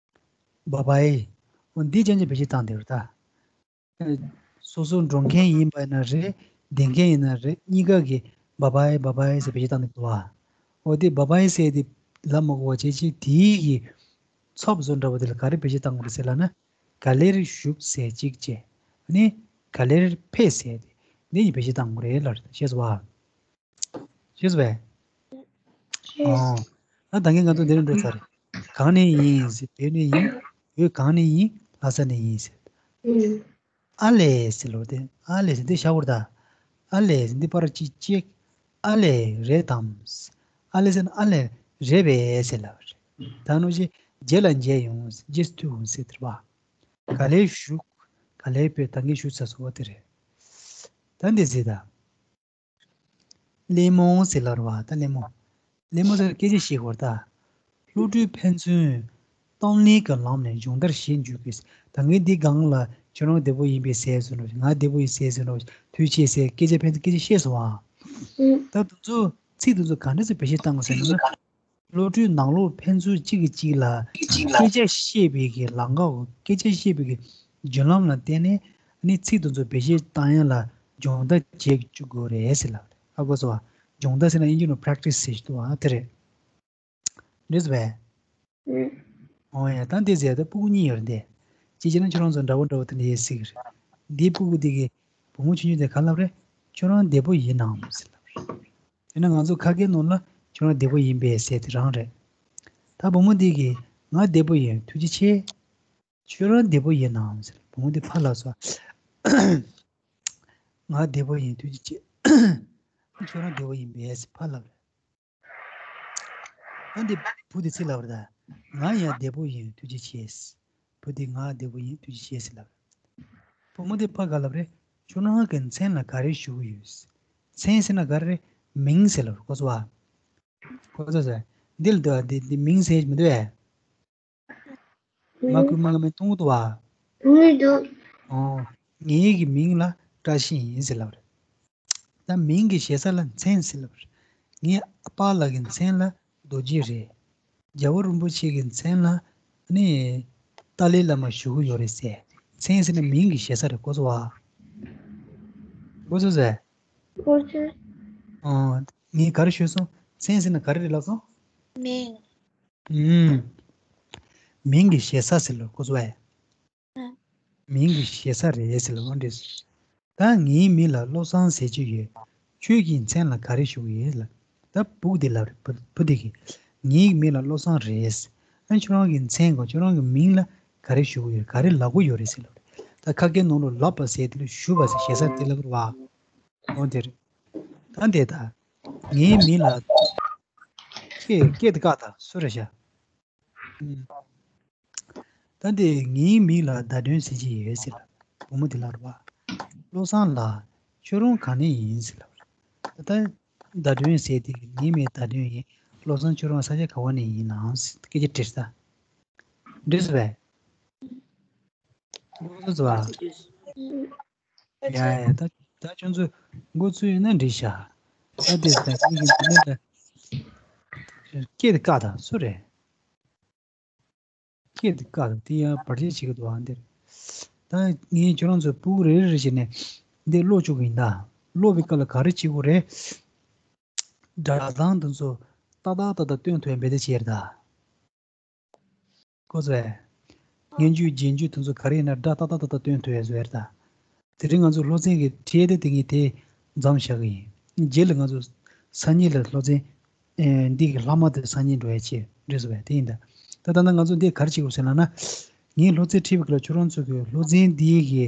བ་བའི། འོ་འདི་ཅན་ཅན་བེད་སྤྱོད་བཏང་བསྡད་ཡོད་རེད་ད། སོ་སོ་འགྲོ་མཁན་ཡིན་པ་ཡིན་ན་རེད། བསྡད་མཁན་ཡིན་ན་རེད། གཉིས་ཀ་གིས་བ་བའི་བ་བའི་ཟེར་བེད་སྤྱོད་བཏང་འདུག་བ། འོ་དེ་བ་བའི་ཟེར་དེ་ལབ་མ་དགོས་པ་བྱས་བྱས་དེའི་གི་ཚབ་བཟོ་འདྲ་བོ་དེ་ལ་ག་རེ་བེད་སྤྱོད་བཏང་དགོས་རེད་ཟེར་ལབ་ན། ག་ལེར་བཞུགས་ཟེར་གཅིག་བྱས། ཨ་ནི་ག་ལེར་ཕེབས་ཟེར་དེ་འདི་གཉིས་བེད་སྤྱོད་བཏང་དགོས་རེད་ལབ་རེད། ཤེས་སོང་བ། ཤེས་སོང་བས། ཨོ། ད་ད་གིན་ང་ཚོ་འདི་རིང་འགྲོ་ཚར་རེད། གང་ནས་ཡིན་ཟེར། བོད་ནས་ཡིན། བོད་གང་ནས་ཡིན། ལྷ་ས་ནས་ཡིན་ཟེར། ཨ་ལས་ཟེར་ལོ་དེ། ཨ་ལས་ཟེར་འདི་ཤ་བོར་ད། ཨ་ལས་ཟེར་འདི་པར་གཅིག་གཅིག་ཨ་ལས་རེད་དམ། ཨ་ལས་ཟེར་ན་ཨ་ལས་རེད་པས་ཟེར་ལབ་རེད། ད་ནོ་ཞེས་རྗེས་ལ་མཇལ་ཡོང་། རྗེས་སུ་མཐུད་འོང་ཟེར་དེ་རེད་བ། ག་ལེར་བཞུགས། ག་ལེར་ཕེབས། ད་གིན་བཞུགས་ཚར་སོང་བ་དེ་རེད། ད་འདི་ཟེར་ད། གླེང་མོ་ཟེར་ལབ་རེད་བ། ད་གླེང་མོ། གླེང་མོ་ཟེར་སྐད་ཆ་བཤད་དགོས་རེད་ད། བློ་གྲོས་ཕན་ཚུན་གཏམ་གླེང་གི་ལམ་ནས་སྦྱོང་བརྡར་བྱེད་འཇུག་གི། ད་ངས་འདི་སྒང་ལ་ཁྱོད་རང་བདེ་པོ་ཡིན་པས་ཟེར་ཟེར་ནོ། ང་བདེ་པོ་ཡིན་ཟེར་ཟེར་ནོ། ཐུགས་རྗེ་ཆེ་ཟེར། སྐད་ཆ་ཕན་ཚུན་སྐད་ཆ་བཤད་སོང་བ། ད་དེ་ཚོ་ཚིག་དེ་ཚོ་ག་འདྲ་ཚོ་བེད་སྤྱོད་བཏང་དགོས་ཟེར་ན། བློ་གྲོས་ནང་ལོགས་ཕན་ཚུན་གཅིག་གིས་གཅིག་ལ་སྐད་ཆ་བཤད་པའི་གི་ལམ་ཁ། སྐད་ཆ་བཤད་པའི་གི་བརྒྱུད་ལམ་ལ་བརྟེན་ནས་ནི་ཚིག་དེ་ཚོ་བེད་སྤྱོད་བཏང་ཡ་ལ་སྦྱོང་བརྡར་བྱེད་བཅུག་དགོས་རེད་ཟེར་ལབ་རེད། ཧ་གོ་སོང་བ། སྦྱོང་བརྡར་ཟེར་ན་དབྱིན་ཇི་ནང་practice་ཟེར་གྱི་འདུག་བ། དེ་རེད། འགྲིག་སོང་བས། ཨོ་ཡ། ད་འདི་ཟེར་ད་སྤུ་གུ་གཉིས་ཡོད་རེད་དེ། གཅིག་བྱས་ན་ཁྱོད་རང་ཚོ་འདྲ་པོ་འདྲ་པོ་དེ་འདྲ་ཡོད་སྲིད་གི་རེད། འདིའི་སྤུ་གུ་དེ་གི་བུ་མོ་ཆུང་ཆུང་དེ་ག་ལབ་རེད། ཁྱོད་རང་བདེ་པོ་ཡིན་ནམ་ཟེར་ལབ་རེད། དེ་ནས་ང་ཚོ་ཁ་སྐད་ནང་ལ་ཁྱོད་རང་བདེ་པོ་ཡིན་པས་ཟེར་དེ་རང་རེད། ད་བུ་མོ་འདི་གིས་ང་བདེ་པོ་ཡིན། ཐུགས་རྗེ་ཆེ། ཁྱོད་རང་བདེ་པོ་ཡིན་ནམ་ཟེར། བུ་མོ་འདི་ཕར་ལབ་སོང་། ང་བདེ་པོ་ཡིན། ཐུགས་རྗེ་ཆེ། ཁྱོད་རང་བདེ་པོ་ཡིན་པས་ཟེར་ཕར་ལབ་རེད། ད་འདི་བུ་འདི་ཚིག་ལབ་རེད་ད། ང་ཡང་བདེ་པོ་ཡིན། ཐུགས་རྗེ་ཆེ། བུ་འདི་ང་བདེ་པོ་ཡིན། ཐུགས་རྗེ་ཆེ་ཟེར་ལབ་རེད། བུ་མོ་འདི་ཕར་ག་ལབ་རེད། ཁྱོད་རང་གི་མཚན་ལ་ག་རེ་ཞུ་གི་ཡོད། མཚན་ཟེར་ན་ག་རེ་རེད། མིང་ཟེར་ལབ་རེད། གོ་སོང་བ། གོ་ཚོད་ཟེར། འདི་ལ་འདུག་བ། འདི་འདི་མིང་ཟེར་གྱི་མི་འདུག་བས། མ་ཁུ་མ་ག་མི་མཐོང་གི་འདུག་བ། མི་འདུག་ཨོ། ངའི་གི་མིང་ལ་བཀྲ་ཤིས་ཡིན་ཟེར་ལབ་རེད། ད་མིང་གི་ཞེ་ས་ལ་མཚན་ཟེར་ལབ་རེད། ངའི་ཨ་པཱ་ལགས་ཀྱི་མཚན་ལ་རྡོ་རྗེ་རེད། རྒྱལ་བ་རིན་པོ་ཆེ་གི་མཚན་ལ་ནི་ཏཱ་ལའི་བླ་མ་ཞུ་གི་ཡོད་རེད་ཟེར། མཚན་ཟེར་ན་མིང་གི་ཞེ་ས་རེད། གོ་ཚོད་བ། གོ་ཚོད་ཟེར། གོ་ཚོད། ཨོ། ངས་ག་རེ་ཞུས་སོང་། མཚན་ཟེར་ན་ག་རེ་རེད་ལབ་སོང་། མིང་། ཨུམ། མིང་གི་ཞེ་ས་ཟེར་ལོ། གོ་ཚོད་བ། ཨ། མིང་གི་ཞེ་ས་རེད་ཟེར་ལོ། འོ་འདྲས། ད་ངའི་མིང་ལ་བློ་བཟང་ཟེར་གྱི་ཡོད། ཁྱོད་ཀྱི་མཚན་ལ་ག་རེ་ཞུ་གི་ཡོད་ལབ། ད་བུ་དེ་ལབ་རེད། བུ་བུ་དེ་གིས། ངའི་མིང་ལ་བློ་བཟང་རེད། ཨ། ཁྱོད་རང་གི་མཚན་གོ། ཁྱོད་རང་གི་མིང་ལ་ག་རེ་ཞུ་གི་ཡོད། ག་རེ་ལབ་གི་ཡོད་རེད་ཟེར་ལབ་རེད། ད་ཁ་སྐད་ནང་ལོགས་ལབ་པ་ཟེར་དེ་ལ་ཞུ་བ་ཟེར། ཞེ་ས་དེ་ལབ་རེད་བ། འོ་དེ་རེད། ད་འདི་ད། ངའི་མིང་ལ་སྐད་སྐད་དེ་བཀག་ད། སུ་རེད་ཤག་ཨུམ། ད་འདི་ངའི་མིང་ལ་ཟླ་སྒྲོན་ཟེར་གྱི་ཡོད་ཟེར་ལ། བུ་མོ་དེ་ལབ་རེད་བ། བློ་བཟང་ལགས། ཁྱོད་རང་ག་ནས་ཡིན་ཟེར་ལབ་རེད། ད་ཟླ་སྒྲོན་ཟེར་དེ་གི་ངའི་མིང་ཟླ་སྒྲོན་ཡིན། བློ་བཟང་ཁྱོད་རང་ས་ཆ་ག་བ་ནས་ཡིན་ནམ་ཟེར་སྐད་ཆ་དྲིས་ད། འགྲིག་སོང་བས། འགྲིག་སོང་བ། ཡ་ཡ། ད་ད་ཁྱོད་ཚོས་མགོ་ཚོས་ཡོད་ན་འགྲིག་ཤག་ད་དེ་ད་ངེད་ཀྱི་འདི་ནས་ད་སྐད་དེ་བཀག་ད། སུ་རེད། སྐད་དེ་བཀག་ད། དེ་ཡང་བར་ཆད་བྱེད་ཀྱི་འདུག་ཨ། འདིར་ད་ངས་ཁྱོད་རང་ཚོའི་ཕྲུ་གུ་རེ་རེ་བྱས་ནས་འདི་ཀློག་བཅུག་གི་ཡིན་ད། ཀློག་པའི་སྐབས་ལ་ག་རེ་བྱེད་དགོས་རེད། སྒྲ་གདངས་དེ་ཚོ་ཏག་ཏག་ཏག་ཏག་སྟོན་ཐུབ་ཡ་འབད་བརྩོན་བྱེད་ད། གོ་སོང་ངས། སྙན་བརྒྱུད་རྗེས་འཇུག་དེ་ཚོ་ག་རེ་ཡིན་ན་སྒྲ་ཏག་ཏག་ཏག་ཏག་སྟོན་ཐུབ་ཡ་བཟོ་ཡ་རེད་ད། དེ་རིང་ང་ཚོ་སློབ་ཚན་གྱི་ཁྲིད་དེ་དེ་ངས་དེ་མཚམས་བཞག་གི་ཡིན། རྗེས་ལ་ང་ཚོ་སང་ཉིན་ལ་སློབ་ཚན་ཨེ་འདི་གི་ལྷག་མ་དེ་སང་ཉིན་འགྲོ་ཡ་བྱེད་འགྲོ་ཟེར་བས་དེ་ཡིན་ད། ད་ད་ལྟ་ང་ཚོ་འདི་ག་རེ་བྱེད་དགོས་ཟེར་ལབ་ན། ངས་སློབ་ཚན་ཁྲིད་པའི་སྐབས་ལ་ཁྱོད་རང་ཚོ་གི་སློབ་ཚན་འདི་གི་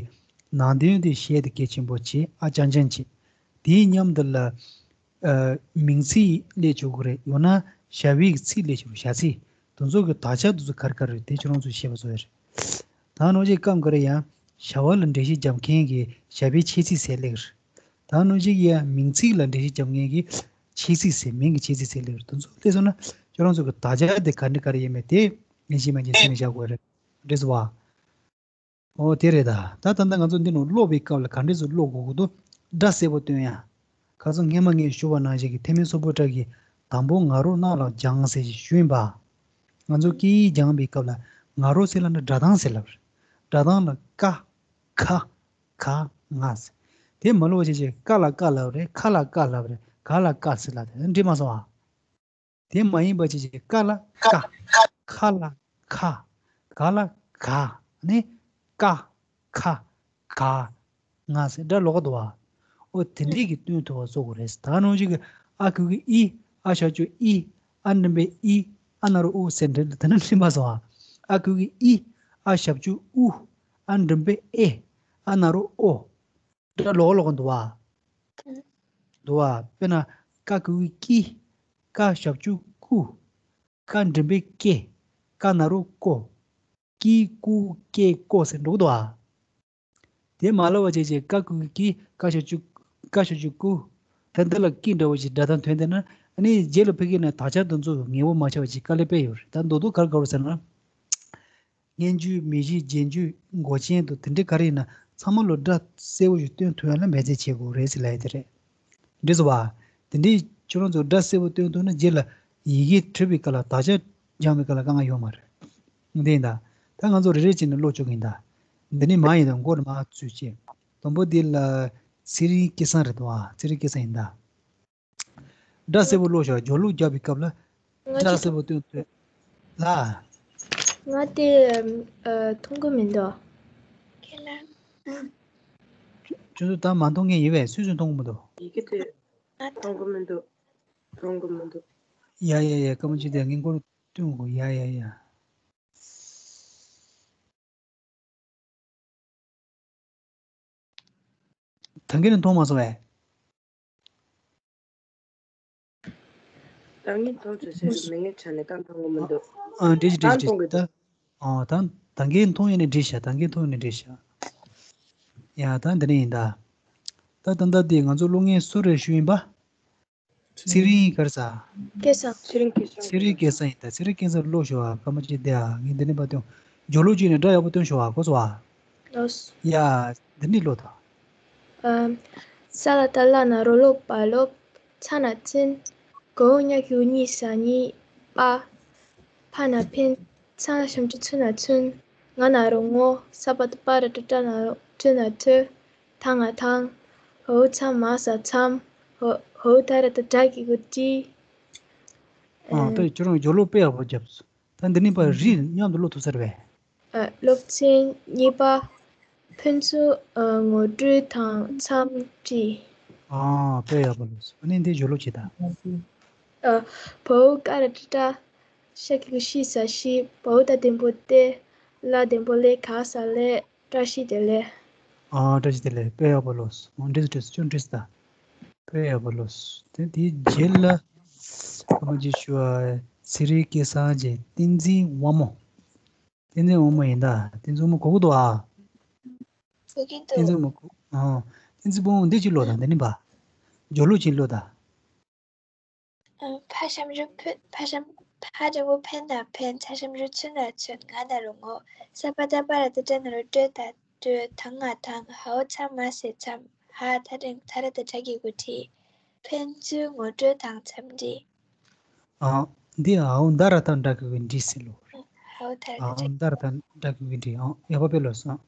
ནང་དོན་དེ་ཤེས་དེ་གལ་ཆེན་པོ་བྱེད་ཨ། རྐྱང་རྐྱང་བྱེད། དེའི་མཉམ་དུ་ལ། ཨ། མིང་ཚིག་སླེབས་ཆོག་གི་རེད། ཡང་ན་བྱ་བའི་ཚིག་སླེབས་ཆོག་བྱ་ཚིག་དེ་ཚོ་གི་དག་ཆ་དེ་ཚོ་ག་རེ་ག་རེ་རེད་དེ་ཁྱོད་རང་ཚོས་ཤེས་པ་བཟོ་ཡ་རེད། ད་ནང་བཞིན་སྐབས་འགའ་རེ་ཡང་བྱ་བ་ལ་འགྲེལ་བཤད་རྒྱབ་མཁན་གྱི་བྱ་བའི་ཆོས་ཚིག་ཟེར་སླེབས་ཀྱི་རེད། ད་ནང་བཞིན་ཡང་མིང་ཚིག་ལ་འགྲེལ་བཤད་རྒྱབ་མཁན་གྱི་ཆོས་ཚིག་ཟེར། མིང་གི་ཆོས་ཚིག་ཟེར་སླེབས་ཀྱི་རེད། དེ་ཚོ་སླེབས་སོང་ན་ཁྱོད་རང་ཚོ་གི་དག་ཆ་དེ་ག་འདྲ་ག་རེ་ཡིན་མིན་དེ་ངེས་ཤེས་མ་ངེས་སེམས་ནས་བཞག་དགོས་རེད། འགྲིག་སོང་བ། ཨོ་དེ་རེད་ད། ད་ད་ལྟ་ང་ཚོ་འདི་ནང་ཀློག་པའི་སྐབས་ལ་ག་འདྲས་སུ་ཀློག་དགོས་ཀྱི་འདུག་སྒྲ་གསལ་པོ་སྟོན་ཡ། ཁ་སང་སྔས་མ་ངས་ཞུ་བ་ནང་བཞིན་གྱི་ཐེག་དམན་སུ་པུ་ཏྲ་གི་དང་པོ་ང་རོ་རྣ་ལ་སྦྱངས་ཟེར་ཞིག་ཞུས་ཡིན་པ། ང་ཚོ་སྐད་ཡིག་སྦྱངས་པའི་སྐབས་ལ་ང་རོ་ཟེར་ལབ་ན་སྒྲ་གདངས་ཟེར་ལབ་རེད། སྒྲ་གདངས་ལ་ཀ། ཁ། ག། ང་ཟེར། དེ་མ་ལོག་བྱས་བྱས་ཀ་ལ་ཀ་ལབ་རེད། ཁ་ལ་ཀ་ལབ་རེད། ག་ལ་ག་ཟེར་ལབ་རེད། འགྲིག་མ་སོང་ཨ། དེ་མ་ཡིན་པ་ཅིག་ཅིག་ཀ་ལ་ཀ། ཁ་ལ་ཁ། ག་ལ་ག། ནི་ཀ། ཁ། ག། ང་ཟེར་སྒྲ་ལོགས་ཀ་འདུག་བ། ཨོ་དེ་འདྲས་ཀྱི་སྟོན་ཐུབ་པ་བཟོ་དགོས་རེད། ད་ནང་བཞིན་གྱི་ཨ་གུ་གུ་ཨི། ཨ་ཞབས་ཀྱུ་ཨི། ཨ་འགྲེང་བུ་ཨི། ཨ་ན་རོ་ཨོ་ཟེར་འདྲ་དེ་འདྲ་འགྲིག་མ་སོང་ཨ། ཨ་གུ་གུ་ཨི། ཨ་ཞབས་ཀྱུ་ཨུ། ཨ་འགྲེང་བུ་ཨེ། ཨ་ན་རོ་ཨོ། སྒྲ་ལོགས་ལོགས་འདུག་བ། འདུག་བ། དཔེར་ན་ཀ་གི་གུ་གི་ཀི། ཀ་ཞབས་ཀྱུ་ཀུ། ཀ་འགྲེང་བུ་ཀེ། ཀ་ན་རོ་ཀོ། ཀི་ཀུ་ཀེ་ཀོ་ཟེར་འགྲོ་གི་འདུག་བ། དེ་མ་ལབ་པ་བྱས་བྱས་ཀ་གི་གུ་གི། ཀ་ཞབས་ཀྱུ། ཀ་ཞབས་ཀྱུ་ཀུ། ད་འདི་ལ་ཀི་འདྲ་བོ་ཞིག་སྒྲ་གདངས་ཐོན་བསྡད་ན་ཨ་ནི་རྗེས་ལ་ཕ་གི་ནས་དག་ཆ་དེ་ཚོ་ངེས་པོ་མ་ཆགས་པ་ཞིག་དཀའ་ལས་དཔེ་ཡོད་རེད། ད་མདོར་བསྡུས་ག་རེ་ག་རེ་ཟེར་ན། སྙན་བརྒྱུད་མི་བཞེད་རྗེས་འཇུག་མགོ་ཅན་དུ་དེ་འདྲའི་ག་རེ་ཡིན་ན་ཚང་མ་ལོ་སྒྲ་གསལ་པོ་ཞིག་སྟོན་ཐུབ་ཡ་ལ་འབད་བརྩོན་བྱེད་དགོས་རེད་ཟེར་ལབ་ཡ་དེ་རེད། འགྲིག་སོང་བ། དེ་འདྲའི་ཁྱོད་རང་ཚོ་སྒྲ་གསལ་པོ་སྟོན་ཐུབ་ན་རྗེས་ལ་ཡི་གེ་འབྲི་བའི་སྐབས་ལ་དག་ཆ་སྦྱང་བའི་སྐབས་ལ་དཀའ་ངལ་ཡོད་མ་རེད། འདི་ཡིན་ད། ད་ང་ཚོ་རེ་རེ་བྱས་ནས་ཀློག་བཅུག་གི་ཡིན་ད། འདི་ནི་མ་ཡིན་ད་མགོ་ནས་མར་ཚུར་བྱས། དང་པོ་འདི་ལ་ཚེ་རིང་སྐལ་བཟང་རེད་དོ། ཚེ་རིང་སྐལ་བཟང་ཡིན་ད། སྒྲ་གསལ་པོ་ཀློག་ཤོག་སྦྱོར་ཀློག་རྒྱག་པའི་སྐབས་ལ་ང་སྒྲ་ཅིག་གསལ་པོ་སྟོན་ཐུབ་ལ། ང་དེ་ཨ་མཐོང་གི་མི་འདུག་ཁྱོད་ཚོ་ད་མ་མཐོང་མཁན་ཡིན་པས་སུས་སུས་མཐོང་གི་མི་འདུག་ཡི་གེ་དེ་མཐོང་གི་མི་འདུག་མཐོང་གི་མི་འདུག་ཡ་ཡ་ཡ། སྐར་མ་གཅིག་དེ་ངས་མགོ་ནས་སྟོན་དགོས། ཡ་ཡ་ཡ། ད་གིན་ནས་མཐོང་མ་སོང་བས། ད་གིན་མཐོང་ཚོད་ཟེར་མི་ངའི་ཆ་ནས་ད་མཐོང་གི་མི་འདུག་ཨ་འདྲི་ཞིག་འདྲི་ཞིག་ད་མཐོང་གི་འདུག་ད། ཨ་ད་ད་གིན་མཐོང་ཡས་ནས་འདྲི་ཤག་ད་གིན་མཐོང་ཡས་ནས་འདྲི་ཤག་ཡ་ད་འདི་ནས་ཡིན་ད། ད་ད་ད་འདི་ང་ཚོ་སློབ་གཉེར་སུ་རེད་ཞུ་ཡིན་པ། ཚེ་རིང་ག་རེ་ཟ། སྐལ་བཟང་། ཚེ་རིང་སྐལ་བཟང་། ཚེ་རིང་སྐལ་བཟང་ཡིན་ད། ཚེ་རིང་སྐལ་བཟང་ཀློག་ཤོག་ཨ། སྐར་མ་གཅིག་བསྡད་ཨ། ངས་འདི་ནས་ཕར་སྟོན། སྦྱོར་ཀློག་གཅིག་ནས་སྒྲ་ཡག་པོ་སྟོན་ཤོག་ཨ། གོ་སོང་ཨ། ལོས། ཡ། འདི་ནས་ཀློག་དང་། ཨ། ས་ལ་བཏགས་སླ་ན་རོ་ལོ་པ་སློབ། ཚ་ན་ཚུན། ག་འོག་ཉ་གི་གུ་གཉིས་ས་གཉིས། པ། ཕ་ན་ཕན། ཚ་ཞབས་ཀྱུ་ཚུ་ན་ཚུན། ང་ན་རོ་ངོ་། ས་པ་བཏགས་སྤ་ར་བཏགས་སྤྲ་ན་རོ་སྤྲུ་ན་སྤྲུལ། ཐ་ང་ཐང་། འ་འོག་ཚ་མ་ས་འཚམས། འ་འོག་ད་ར་བཏགས་སྦྲ་གི་གུ་སྦྲུལ། ཨ། ཨ། དཔེ་ཁྱོད་རང་སྦྱོར་ཀློག་དཔེ་ཡག་པོ་བརྒྱབ་སོང་། ད་འདི་ནས་ཕར་རིགས་མཉམ་དུ་ཀློག་ཐུབ་ས་རེད་པས། ཨ། སློབ་ཚན་གཉིས་པ། ཕན་ཚུན་ཨ་ངོ་སྤྲོད་དང་འཚམས་འདྲི། ཨ། དཔེ་ཡག་པོ་ལོས། ཨ་ནི་འདི་སྦྱོར་ཀློག་བྱེད་དང་། ཨ། བ་འོག་ཀ་ར་བཏགས་སྐྲ། ཤ་གི་གུ་ཤི་ས་ཤིས། བ་འོག་ཏ་ལྡེམ་པོ་ཏེ། ལ་ལྡེམ་པོ་ལེ་ག་ས་ལེགས། བཀྲ་ཤིས་བདེ་ལེགས། ཨ། བཀྲ་ཤིས་བདེ་ལེགས། དཔེ་ཡག་པོ་ལོས། འོ། འགྲིག་སོང་འགྲིག་སོང་། ཁྱོད་འགྲིག་སོང་ད། དཔེ་ཡག་པོ་ལོས། དེ་དེའི་རྗེས་ལ་སྐར་མ་གཅིག་ཞུ་ཨ། ཚེ་རིང་སྐལ་བཟང་བཅས་བསྟན་འཛིན་དབང་མོ། བསྟན་འཛིན་དབང་མོ་ཡིན་ད། བསྟན་འཛིན་དབང་མོ་གོ་གི་འདུག་ཨ། གོ་གི་འདུག། བསྟན་འཛིན་དབང་མོ་གོ། ཨ། བསྟན་འཛིན་དབང་མོ་འདི་གཅིག་ཀློག་དང་། འདི་ནས་ཕར། སྦྱོར་ཀློག་གཅིག་ཀློག་དང་། ཨ། ཕ་ཞབས་ཀྱུ་ཕུ། ཕ་ཞབས། ཕ་འགྲེང་བུ་ཕན་ན་ཕན། ཚ་ཞབས་ཀྱུ་ཚུ་ན་ཚུན། ང་ན་རོ་ངོ་། ས་པ་བཏགས་སྤ་ར་བཏགས་སྤྲ་ན་རོ་སྤྲུལ་ད་སྤྲུལ། ཐ་ང་ཐང་། འ་འོག་ཚ་མ་ས་འཚམས། འ་ད་འགྲེང་བུ་ད་ར་བཏགས་སྦྲ་གི་གུ་སྦྲུལ། ཕན་ཚུན་ངོ་སྤྲོད་དང་འཚམས་འདྲི། ཨ། འདི་འ་འོག་ད་ར་བཏགས་སྦྲ་གི་གུ་སྦྲུལ་ཟེར་ལོ། འ་འོག་ད་ར་བཏགས་སྦྲ། འ་འོག་ད་ར་བཏགས་སྦྲ་གི་གུ་སྦྲུལ། ཨ། ཡག་པོ་དཔེ་ལོས་སོང་།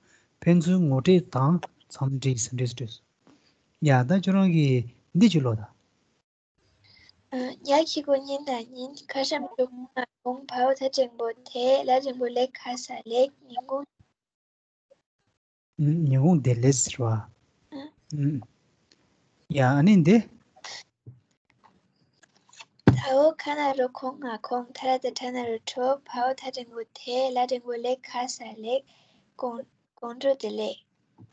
ཕན་ཚུན་ངོ་སྤྲོད་དང་འཚམས་འདྲི་ཟེར། འདྲི་ཟེར། འདྲི་ཟེར། ཡ། ད་ཁྱོད་རང་གིས་འདི་གཅིག་ཀློག་དང་། ཨ། ཉ་གི་གུ་ཉི་ན་ཉིན། ག་ཞབས་ཀྱུ་ག་ང་གུང་། བ་འོག་ད་འགྲེང་བུ་དེ། ལ་འགྲེང་བུ་ལེ་ག་ས་ལེགས། ཉིན་གུང་། ཨ། ཉིན་གུང་བདེ་ལེགས་ཟེར་བ། ཨ། ཨ། ཡ། ཨ་ནི་འདི། ད་འོག་ག་ན་རོ་གོ་ང་གོང་། ད་ར་བཏགས་སྦྲ་ན་རོ་སྦྲུལ། བ་འོག་ད་འགྲེང་བུ་དེ། ལ་འགྲེང་བུ་ལེ་ག་ས་ལེགས། དགོང་དགོང་དྲོ་བདེ་ལེགས།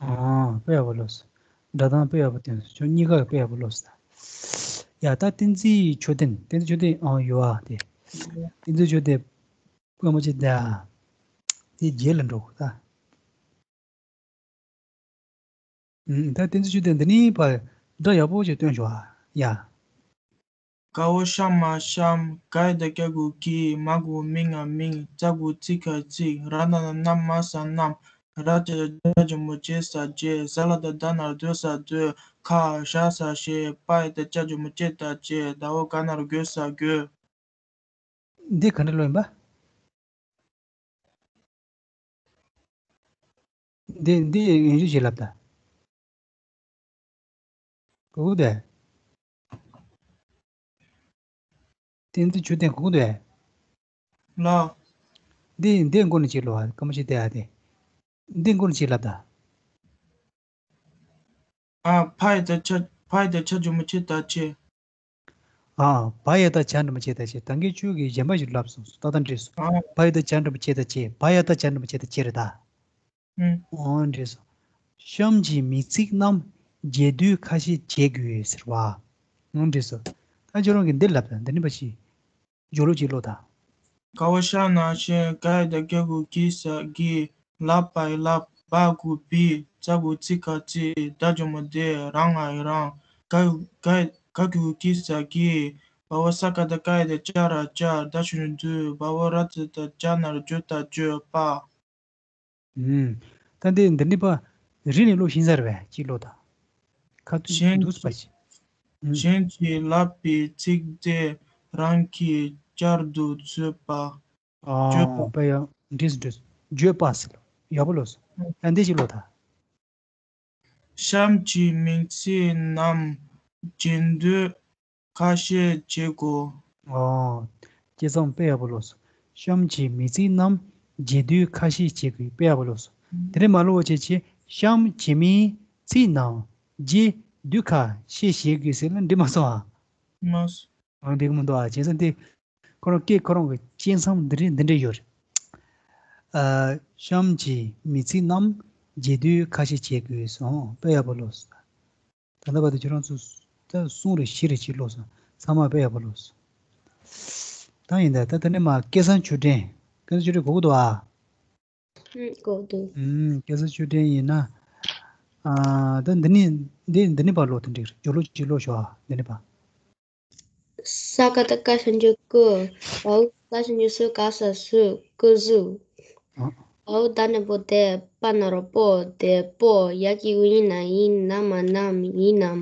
ཨ། དཔེ་ཡག་པོ་ལོས། སྒྲ་གདངས་དཔེ་ཡག་པོ་བསྟན་སོང་། ཁྱོད་གཉིས་ཀ་དཔེ་ཡག་པོ་ལོས། ཡ། ད་བསྟན་འཛིན་མཆོད་རྟེན། བསྟན་འཛིན་མཆོད་རྟེན། ཨ། ཡོད་ཨ་དེ། བསྟན་འཛིན་མཆོད་རྟེན། སྐར་མ་གཅིག་བསྡད་ཨ། དེ་རྗེས་ལ་འགྲོ་དགོས་ད། ཨ། ད་བསྟན་འཛིན་མཆོད་རྟེན་འདི་ནས་ཕར་སྒྲ་ཡག་པོ་ཞིག་སྟོན་ཤོག་ཨ། ཡ། ག་འོག་ཤ་མ་གཤམ། ག་ཡ་བཏགས་སྐྱ་གི་གུ་གྱི། མ་གི་གུ་མི་ང་མིང་། ཙ་གི་གུ་ཙི་ག་ཙིག། ར་ན་ན་རྣ་མ་ས་རྣམས། ར་ཇ་ཇ་ཇོ་མོ་ཇེ་ས་རྗེས། ཟ་ལ་བཏགས་སྡ་ན་རོ་སྡོ་ས་སྡོད། ག་ཞ་ས་གཞེས། པ་ཡ་བཏགས་སྤྱ་ཇོ་མོ་སྤྱེ་ད་སྤྱེས། ད་འོག་ག་ན་རོ་དགོ་ས་དགོས། འདི་ག་འདྲ་ཀློག་ཡིན་པ། འདི་འདི་ཡིན་རྒྱུ་ཞིག་ལབ་ད། གོ་གི་འདུག། བསྟན་འཛིན་མཆོད་རྟེན་གོ་གི་འདུག། ལགས། འདི་འདི་མགོ་ནས་ཅིག་ཀློག་ཨ། སྐར་མ་ཞིག་བསྡད་ཨ་དེ། འདི་མགོ་ནས་ཅིག་ལབ་ད། ཨ། ཕ་ཡ་བཏགས་ཕྱ། ཕ་ཡ་བཏགས་ཕྱ་ཇོ་མོ་ཕྱེ་ད་ཕྱེ། ཨ། བ་ཡ་བཏགས་བྱ་འགྲེང་བུ་བྱེ་ད་བྱེད། ད་གིན་ཁྱོད་ཀྱིས་གཞན་པ་ཞིག་ལབ་སོང་། ཏག་ཏག་འགྲིག་སོང་། ཨ། བ་ཡ་བཏགས་བྱ་འགྲེང་བུ་བྱེ་ད་བྱེད། བ་ཡ་བཏགས་བྱ་འགྲེང་བུ་བྱེ་ད་བྱེད་རེད་ད། ཨང་། འོ་འགྲིག་སོང་། གཤམ་གྱི་མིང་ཚིག་རྣམས་རྒྱས་བསྡུས་ཁ་ཤས་བྱེད་དགོས་ཟེར་བ། ཨང་། འགྲིག་སོང་། ད་ཁྱོད་རང་གིས་འདི་ལབ་དང་། འདི་ནི་བ་ཞིག་སྦྱོར་ཀློག་ཅིག་ཀློག་དང་། ག་འོག་ཤ་ན་ཤེས། ག་ཡ་བཏགས་སྐྱ་གི་གུ་གི་ས་གིས། ལ་བ་ཡ་ལབ། བ་གི་གུ་བི། ཙ་གི་གུ་ཙི་ག་ཙི། ད་ཇོ་མོ་དེ། ར་ང་ཡ་རང་། ག་ག་ག་གི་གུ་གི་ས་གིས། བ་འོག་ས་ཀ་བཏགས་སྐ་ཡ་བཏགས་སྐྱ་ར་སྐྱར། ད་ཞབས་ཀྱུ་འདུ། བ་འོག་ར་ཙ་བཏགས་རྒྱ་ན་རོ་རྒྱོ་ད་རྒྱོད་པ། ཨུམ། ད་འདི་འདི་འདྲ་པ་རིག་ནས་ཀློག་ཤེས་ས་རེད་པས། ཅིག་ཀློག་དང་། ཁ་ཐུག་གཞན་འདུག་སེ་པ་ཞིག་ཨུམ། གཞན་གྱིས་ལབ་པའི་ཚིག་དེ་རང་གིས་བསྐྱར་དུ་བརྗོད་པ། ཨ། བརྗོད་པ། པ་ཡ། འགྲིག་སོང་འགྲིག་སོང་། བརྗོད་པ་ཟེར་ལོ། ཡག་པོ་ཀློག་སོང་། ཨ། འདི་ཅིག་ཀློག་དང་། གཤམ་གྱི་མིང་ཚིག་རྣམས་རྒྱས་བསྡུས་ཁ་ཤས་བྱེད་དགོས། ཨོ། བྱས་ཙང་དཔེ་ཡག་པོ་ཀློག་སོང་། གཤམ་གྱི་མིང་ཚིག་རྣམས་རྒྱས་བསྡུས་ཁ་ཤས་བྱེད་དགོས། དཔེ་ཡག་པོ་ཀློག་སོང་། དེ་རིང་མ་ཀློག་བྱས་ཀྱི་གཤམ་གྱི་མིང་ཚིག་རྣམས་རྒྱས་བསྡུས་ཁ་ཤས་བྱེད་དགོས་ཟེར་ན་འགྲིག་མ་སོང་ཨ། མ་སོང་། ཨང་། འགྲིག་མི་འདུག་ཨ། བྱས་ཙང་དེ་ཁོ་རང་སྐད་ཁོ་རང་གི་སྐྱེ་མཚམས་འདི་རེད། འདི་འདྲ་ཡོད་རེད། ཨ། གཤམ་གྱི་མིང་ཚིག་རྣམས་རྒྱས་བསྡུས་ཁ་ཤས་བྱེད་དགོས་སོང་། དཔེ་ཡག་པོ་ཀློག་སོང་། ད་ལྟ་བར་དུ་ཁྱོད་རང་ཚོ་ད་གསུམ་རེ་བཞི་རེ་ཅིག་ཀློག་སོང་། ཚང་མ་དཔེ་ཡག་པོ་ཀློག་སོང་། ད་ཡིན་ད། ད་དེ་ནས་མར་སྐལ་བཟང་ཆོས་སྒྲོན། སྐལ་བཟང་ཆོས་སྒྲོན་གོ་གི་འདུག་ཨ། ཨུམ། གོ་གི་འདུག་ཨུམ། སྐལ་བཟང་ཆོས་སྒྲོན་ཡིན་ན། ཨ། ད་འདི་ནས་འདི་འདི་ནས་ཕར་ཀློག་དང་འགྲིག་རེད། སྦྱོར་ཀློག་ཅིག་ཀློག་ཤོག་ཨ། འདི་ནས་ཕར། ས་ཀ་བཏགས་སྐ་ཞབས་ཀྱུ་སྐུ། འའོ་ས་ཞབས་ཀྱུ་སུ་ག་ས་སུ། སྐུ་གཟུགས། ཨ། འའོ་ད་ནི་པོ་དེ། པ་ན་རོ་པོ། དེ་པོ། ཡ་གི་གུ་ཡི་ན་ཡིན། ན་མ་ནམ། ཡིན་ནམ།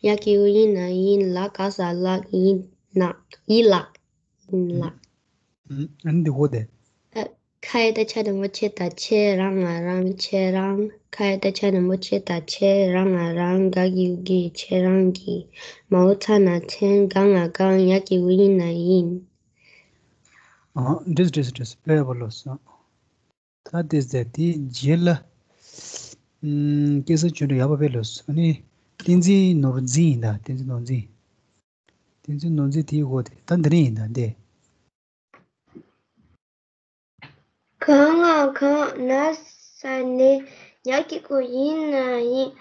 ཡ་གི་གུ་ཡི་ན་ཡིན། ལ་ག་ས་ལགས། ཡིན་ལགས། ཡིན་ལགས། ཡིན་ལགས། ཨ་ནི་འདི་གོ་དེ། ཨ། ཁ་ཡ་བཏགས་ཁྱ་འགྲེང་བུ་ཁྱི་ད་ཁྱེད། ར་ང་རང་། ཁྱེད་རང་། ཁ་ཡ་བཏགས་ཁྱ་འགྲེང་བུ་ཁྱི་ད་ཁྱེད། ར་ང་རང་། ག་གི་གུ་གི། ཁྱེད་རང་གི། མའོ་ཚ་ན་མཚན། ག་ང་གང་། ཡ་གི་གུ་ཡི་ན་ཡིན། ཨ། འགྲིག་འགྲིག་འགྲིག་དཔེ་ཡག་པོ་ལོས་སོང་། ད་དེ་ཟེར་དེའི་རྗེས་ལ། ཨམ། སྐད་གསར་ཆོས་འབྲེལ་ཡག་པོ་དཔེ་ལོས་སོང་། ཨ་ནི་བསྟན་འཛིན་ནོར་འཛིན་ཡིན་ད། བསྟན་འཛིན་ནོར་འཛིན། བསྟན་འཛིན་ནོར་འཛིན་དེའི་འོག་དེ་ད་འདི་རིང་ཡིན་ད་འདི། ག་ང་གང་། ན་ས་ནས། ཡ་གི་གུ་ཡི་ན་ཡིན།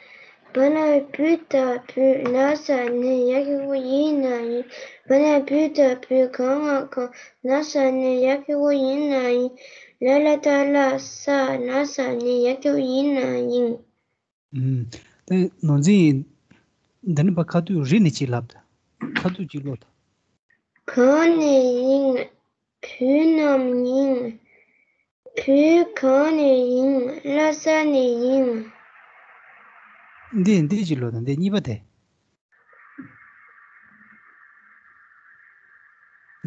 བ་ན་བུ་ད་བུད། ན་ས་ནས། ཡ་གི་གུ་ཡི་ན་ཡིན། བ་ན་བུ་ད་བུད། ག་ང་གང་། ན་ས་ནས། ཡ་གི་གུ་ཡི་ན་ཡིན། ལ་ལ་བཏགས་ལ་ས། ན་ས་ནས། ཡ་གི་གུ་ཡི་ན་ཡིན། ཨུམ། དེ་ནོར་འཛིན། འདི་ནི་ཕར་ཁ་ཐུག་རི་ནས་ཅིག་ལབ་དང་། ཁ་ཐུག་ཅིག་ཀློག་དང་། གང་ནས་ཡིན། བོད་ནམ་ཡིན། བོད་གང་ནས་ཡིན། ལྷ་ས་ནས་ཡིན། འདི་འདི་ཅིག་ཀློག་དང་། འདི་གཉིས་པ་དེ།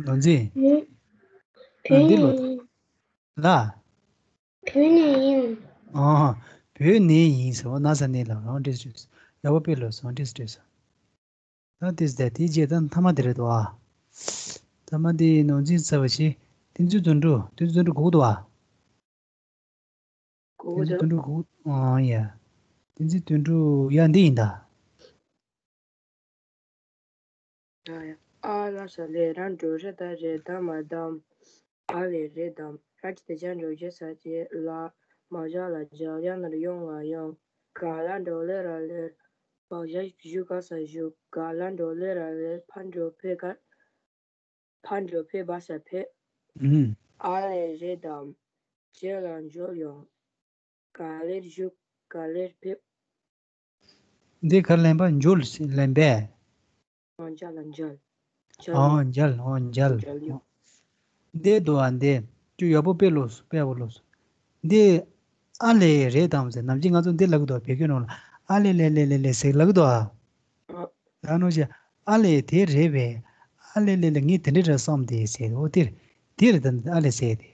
ནོར་འཛིན། བོད་ཨ་འདི་ནས་ཀློག་དང་། ཡིན། ལ། བོད་ནས་ཡིན། ཨ། བོད་ནས་ཡིན་ཟེར་བ། ན་ས་ནས་ལ་རང་འགྲིག་འགྲིག་ཡག་པོ་དཔེ་ལོས་སོང་། འགྲིག་འགྲིག་ད་དེ་ཟེར་དེའི་རྗེས་ད་མཐའ་མ་དེ་རེད་དོ། ཨ། མཐའ་མ་དེ་ནོར་འཛིན་ཚ་བ་ཞིག་བསྟན་འཛིན་དོན་གྲུབ། བསྟན་འཛིན་དོན་གྲུབ་གོ་གི་འདུག་ཨ། གོ་གི་འདུག་བསྟན་འཛིན་དོན་གྲུབ་གོ། ཨ་ཡ། བསྟན་འཛིན་དོན་གྲུབ་ཡ་འདི་ཡིན་ད། ཨ་ཡ། ཨ་ལ་ས་ལེ་ར་འགྲོ་རེ་ད་རེ་ད་མ་དམ། ཨ་ལེ་རེ་དམ། ར་ཅི་ད་ཇ་འགྲོ་ཇེ་ས་ཇེ་ལ། མ་ཇ་ལ་ཇལ། ཡ་ན་རོ་ཡོང་ང་ཡོང་། ག་ལ་འགྲོ་ལེ་ར་ལེར། བ་ཇ་ཞུ་ག་ས་ཞུགས། ག་ལ་འགྲོ་ལེ་ར་ལེར། ཕ་འགྲོ་ཕེ་ག་ཕ་འགྲོ་ཕེ་བ་ས་ཕེབས། ཨུམ། ཨ་ལེ་རེ་དམ། ཇེ་ལ་འཇོལ་ཡོང་། ག་ལེར་བཞུགས། ག་ལེར་ཕེབས། འདི་ག་ལེན་པ་འཇོལ་ལེན་པས། ཨོ་འཇལ་ལ་འཇལ། འཇལ་ཨོ་ཡོང་། འཇལ། ཨོ་འཇལ། འཇལ་ཡོང་། འདི་འདུག་ཨ། འདི་ཅུ་ཡག་པོ་དཔེ་ལོས་སོང་། དཔེ་ཡག་པོ་ལོས་སོང་། འདི་ཨ་ལེ་རེད་དམ་ཟེར། ནམ་རྒྱུན་ང་ཚོ་འདི་ལབ་གི་འདུག་བོད་སྐད་ནང་ལ་ཨ་ལེ་ལེ་ལེ་ལེ་ལེ་ཟེར་ལབ་གི་འདུག་ཨ། ཨ། ད་ནོ་ཞེ། ཨ་ལེ་དེ་རེད་པས། ཨ་ལེ་ལེ་ལེ་ངས་དེ་འདྲ་རེད་བསམ་དེ་ཟེར། འོ་དེ་རེད། དེ་རེད་ད་ཨ་ལེ་ཟེར་དེ།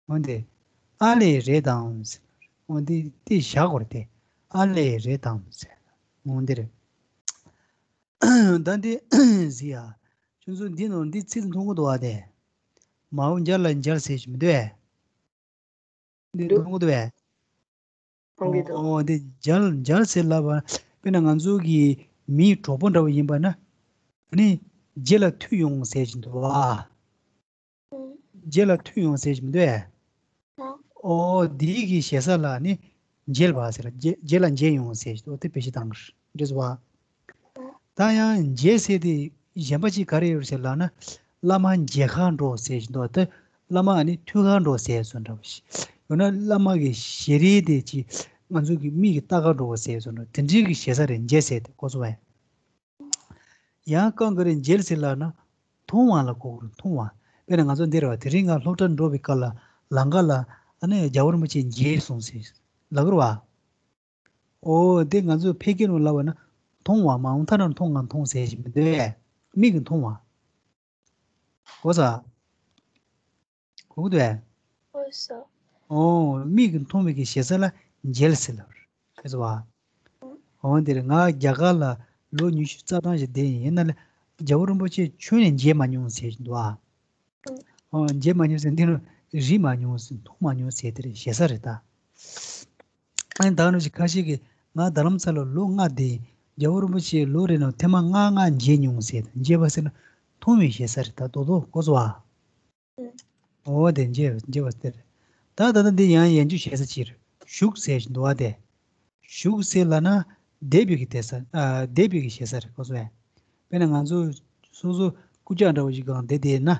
འོ་དེ། ཨ་ལེ་རེད་དམ་ཟེར། འོ་དེ་དེ་བཞག་དགོས་རེད་དེ། ཨ་ལེ་རེད་དམ་ཟེར། འོ་དེ་རེད། ད་འདི་ཟེར་ཡ། ཁྱོད་ཚོ་འདི་ནང་འདི་ཚིག་མཐོང་གི་འདུག་བ་དེ། མའོ་འཇལ་ལ་འཇལ་ཟེར་གྱི་མི་འདུག་བས། འདི་འདུག་མཐོང་གི་འདུག་བས། མཐོང་གི་འདུག་ཨོ་འདི་འཇལ་འཇལ་ཟེར་ལབ་པ། དཔེར་ན་ང་ཚོ་གི་མིའི་གྲོགས་པོ་འདྲ་བོ་ཡིན་པ་ན། ཨ་ནི་རྗེས་ལ་མཐུད་ཡོང་ཟེར་གྱི་འདུག་བ། རྗེས་ལ་མཐུད་ཡོང་ཟེར་གྱི་མི་འདུག་ཨེ། ཨོ་འདིའི་གི་ཞེ་ས་ལ་ནི་མཇལ་བ་ཟེར། རྗེས་རྗེས་ལ་མཇལ་ཡོང་ཟེར་གྱི་འདུག་དེ་བེད་སྤྱོད་བཏང་གི་རེད་བ། ད་ཡང་མཇལ་ཟེར་དེ་གཞན་པ་ཅིག་ག་རེ་ཡོད་ཟེར་ལབ་ན། བླ་མ་མཇལ་ཁ་འགྲོ་ཟེར་གྱི་འདུག་དེ་བླ་མ་ནི་ཐུག་ག་འགྲོ་ཟེར་བཟོ་འདྲ་བ་ཞིག་ཡོད་ན། བླ་མ་གི་ཞལ་རས་དེ་ཅིག་ང་ཚོ་གི་མིག་གིས་ལྟ་ག་འགྲོ་ཟེར་བཟོ་འདྲ། དེ་འདྲའི་གི་ཞེ་ས་རེད། མཇལ་ཟེར་དེ་གོ་སོང་བས། ཡང་གང་ག་རེ་མཇལ་ཟེར་ལབ་ན། མཐོང་བ་ལ་གོ་དགོས། མཐོང་བ། དཔེར་ན་ང་ཚོ་འདིར་བ་དེ་རིང་ང་སློབ་གྲྭར་འགྲོ་བའི་སྐབས་ལ་ལམ་ཁ་ལ་ཨ་ནི་རྒྱལ་བ་རིན་པོ་ཆེ་མཇལ་སོང་ཟེར་ལབ་གི་རེད་བ། ཨོ་དེ་ང་ཚོས་ཕལ་སྐད་ནང་ལབ་པ་ན་མཐོང་བ། མ་འོངས་མཐའ་ན་མཐོང་ང་མཐོང་ཟེར་གྱི་མི་འདུག་ཨེ། མིག་གིས་མཐོང་བ། གོ་ས། གོ་གི་འདུག་ཨེ། གོ་ས། ཨོ་མིག་གིས་མཐོང་བའི་གི་ཞེ་ས་ལ་མཇལ་ཟེར་ལབ་རེད། ཤེས་སོང་བ། འོ་འདིར་ང་རྒྱ་གར་ལ་ལོ་ཉི་ཤུ་རྩ་གྲངས་ཤིག་བསྡད་ཡིན། ཡིན་ན་ལས་རྒྱལ་བ་རིན་པོ་ཆེ་ཁྱོན་ནས་མཇལ་མ་མྱོང་ཟེར་གྱི་འདུག་ཨ། ཨོ་མཇལ་མ་མྱོང་ཟེར་འདི་ནི་རིག་མ་མྱོང་ཟེར། མཐོང་མ་མྱོང་ཟེར་དེ་རེད། ཞེ་ས་རེད་ད། ཨ་ནི་ད་ནི་ཅིག་ཁ་ཤས་ཀྱིས་ང་རྡ་རམ་ས་ལ་ལོ་ལྔ་བསྡད་ཡིན། རྒྱལ་བ་རིན་པོ་ཆེ་ལོ་རེ་ནང་ཐེངས་མ་ལྔ་ལྔ་མཇལ་མྱོང་ཟེར། མཇལ་བ་ཟེར་ན་མཐོང་བའི་ཞེ་ས་རེད་ད། རྡོག་རྡོག་གོ་སོང་བ། འོ་དེ་མཇལ་མཇལ་བ་དེ་རེད། ད་ད་ལྟ་འདི་ཡང་ཡན་ཆུ་ཞེ་ས་ཅིག་རེད། བཞུགས་ཟེར་བཞིན་འདུག་བ་དེ། བཞུགས་ཟེར་ལབ་ན་བསྡད་པའི་གི་དེ་ས། ཨ་བསྡད་པའི་གི་ཞེ་ས་རེད་གོ་སོང་ཨེ། དཔེར་ན་ང་ཚོ་སོ་སོ་རྐུབ་བཀྱག་འདྲ་བོ་ཞིག་སྒང་བསྡད་བསྡད་ན།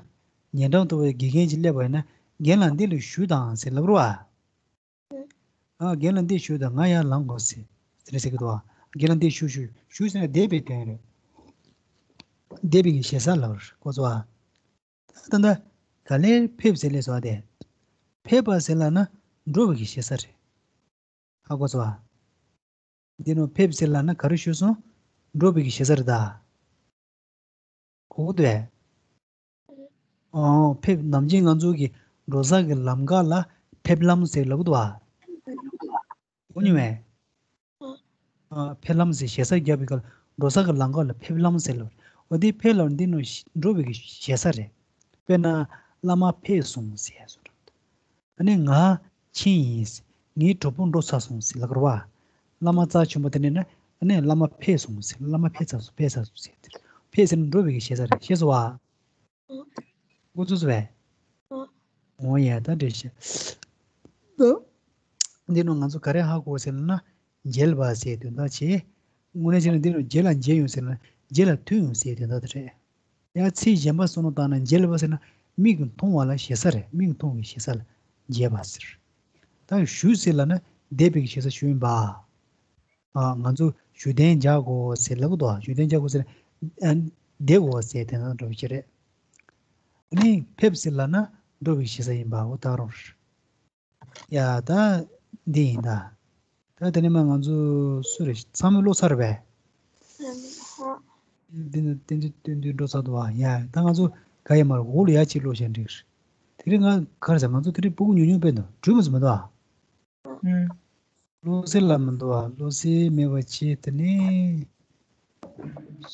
ཉེ་འགྲམ་དུ་བའི་དགེ་རྒན་ཅིག་སླེབས་པ་ཡིན་ན། རྒན་ལགས་འདི་ལ་བཞུགས་དང་ཟེར་ལབ་རོགས་ཨ། ཨ་རྒན་ལགས་འདི་བཞུགས་དང་། ང་ཡར་ལངས་དགོས་ཟེར། དེ་འདྲ་ཟེར་གི་འདུག་ཨ། རྒན་ལགས་འདི་བཞུགས་བཞུགས་བཞུགས་ཟེར་ན་བསྡད་པའི་དོན་རེད། འདས་པའི་གི་ཞེ་ས་ལབ་རེད། གོ་སོང་ཨ། ད་ལྟ་ག་ལེར་ཕེབས་ཟེར་ལས་སོ་ཨ་དེ། ཕེབས་པ་ཟེར་ལབ་ན་འགྲོ་བའི་གི་ཞེ་ས་རེད། ཧ་གོ་སོང་ཨ། འདི་ནོ་ཕེབས་ཟེར་ལབ་ན་ག་རེ་ཞུས་སོང་། འགྲོ་བའི་གི་ཞེ་ས་རེད་ད། གོ་གི་འདུག་གས། ཨོ་ཕེབས། ནམ་རྒྱུན་ང་ཚོ་གི་འགྲོ་ས་གི་ལམ་ཁ་ལ་ཕེབས་ལམ་ཟེར་ལབ་གི་འདུག་ག། གོ་མྱོང་ངས། ཨ་ཕེབས་ལམ་ཟེར་ཞེ་ས་བརྒྱབ་པའི་སྐབས་འགྲོ་ས་གི་ལམ་ཁ་ལ་ཕེབས་ལམ་ཟེར་ལབ། འོ་དེ་ཕེབས་ལབ་འདི་ནོ་འགྲོ་བའི་གི་ཞེ་ས་རེད། དཔེར་ན་བླ་མ་ཕེབས་སོང་ཟེར་སོང་། ཨ་ནི་ང་ཕྱིན་ཡིན། ངའི་གྲོགས་པོ་འགྲོ་ཚར་སོང་ཟེར་ལབ་རེད་བ། བླ་མ་རྩ་ཆེན་པོ་དེ་ནས་ན་ཨ་ནི་བླ་མ་ཕེབས་སོང་ཟེར། བླ་མ་ཕེབས་ཚར་སོང་། ཕེབས་ཚར་སོང་ཟེར། ཕེབས་ཟེར་ན་འགྲོ་བའི་གི་ཞེ་ས་རེད། ཤེས་སོང་བ། འགོ་ཚུགས་སོང་བས། འོ་ཡ་ད་འགྲེལ་བཤད། ད་འདི་ནང་ང་ཚོ་ག་རེ་ཧ་གོ་ཟེར་ན་མཇལ་བ་ཟེར་དོན་དག་བྱེད། དངོས་གནས་བྱས་ན་འདི་ནང་མཇལ་ལ་མཇལ་ཡོང་ཟེར་ན་མཇལ་ལ་ཐུག་ཡོང་ཟེར་དོན་དག་དེ་རེད། ཡང་ཚིག་གཞན་པ་བསམ་བློ་བཏང་ན་མཇལ་བ་ཟེར་ན་མིག་གིས་མཐོང་བ་ལ་ཞེ་ས་རེད། མིག་གིས་མཐོང་བའི་ཞེ་ས་ལ་མཇལ་བ་ཟེར། ད་ཞུ་ཟེར་ལབ་ན་འདས་པའི་ཞེ་ས་ཞུ་ཡིན་པ། ཨ་ང་ཚོ་ཞུ་གཏན་འཇགས་དགོས་ཟེར་ལབ་གི་འདུག་ཞུ་གཏན་འཇགས་དགོས་ཟེར་ན་ཨ་བསྡད་དགོས་ཟེར་དེ་ན་འགྲོ་བའི་ཕྱིར་རེད། ཨ་ནི་ཕེབས་ཟེར་ལབ་ན་འགྲོ་བའི་ཞེ་ས་ཡིན་པ་འོ་ད་རུང་། ཡ་ད་འདི་ཡིན་ད། ད་དེ་ནས་མ་ང་ཚོ་སུ་རེད། ཚང་མས་ཀློག་ཚར་བས། འདི་ནི་བསྟན་འཛིན་བསྟན་འཛིན་འགྲོ་ཚར་འདུག་བ། ཡ་ད་ང་ཚོ་ག་ཡ་མར་འོག་ལ་ཡ་གཅིག་ཀློག་བྱས་འགྲིག་དེ་རིང་ང་ག་རེ་ཟེར། ང་ཚོ་དེ་རིང་སྤུ་གུ་ཉུང་ཉུང་དཔེ་འདུག་གྲུབ་མི་ཚོ་མི་འདུག་ཨ། ཨུམ། བློ་གསལ་ལ་མི་འདུག་ཨ། བློ་གསལ་མེད་པ་ཅི་དེ་ནི།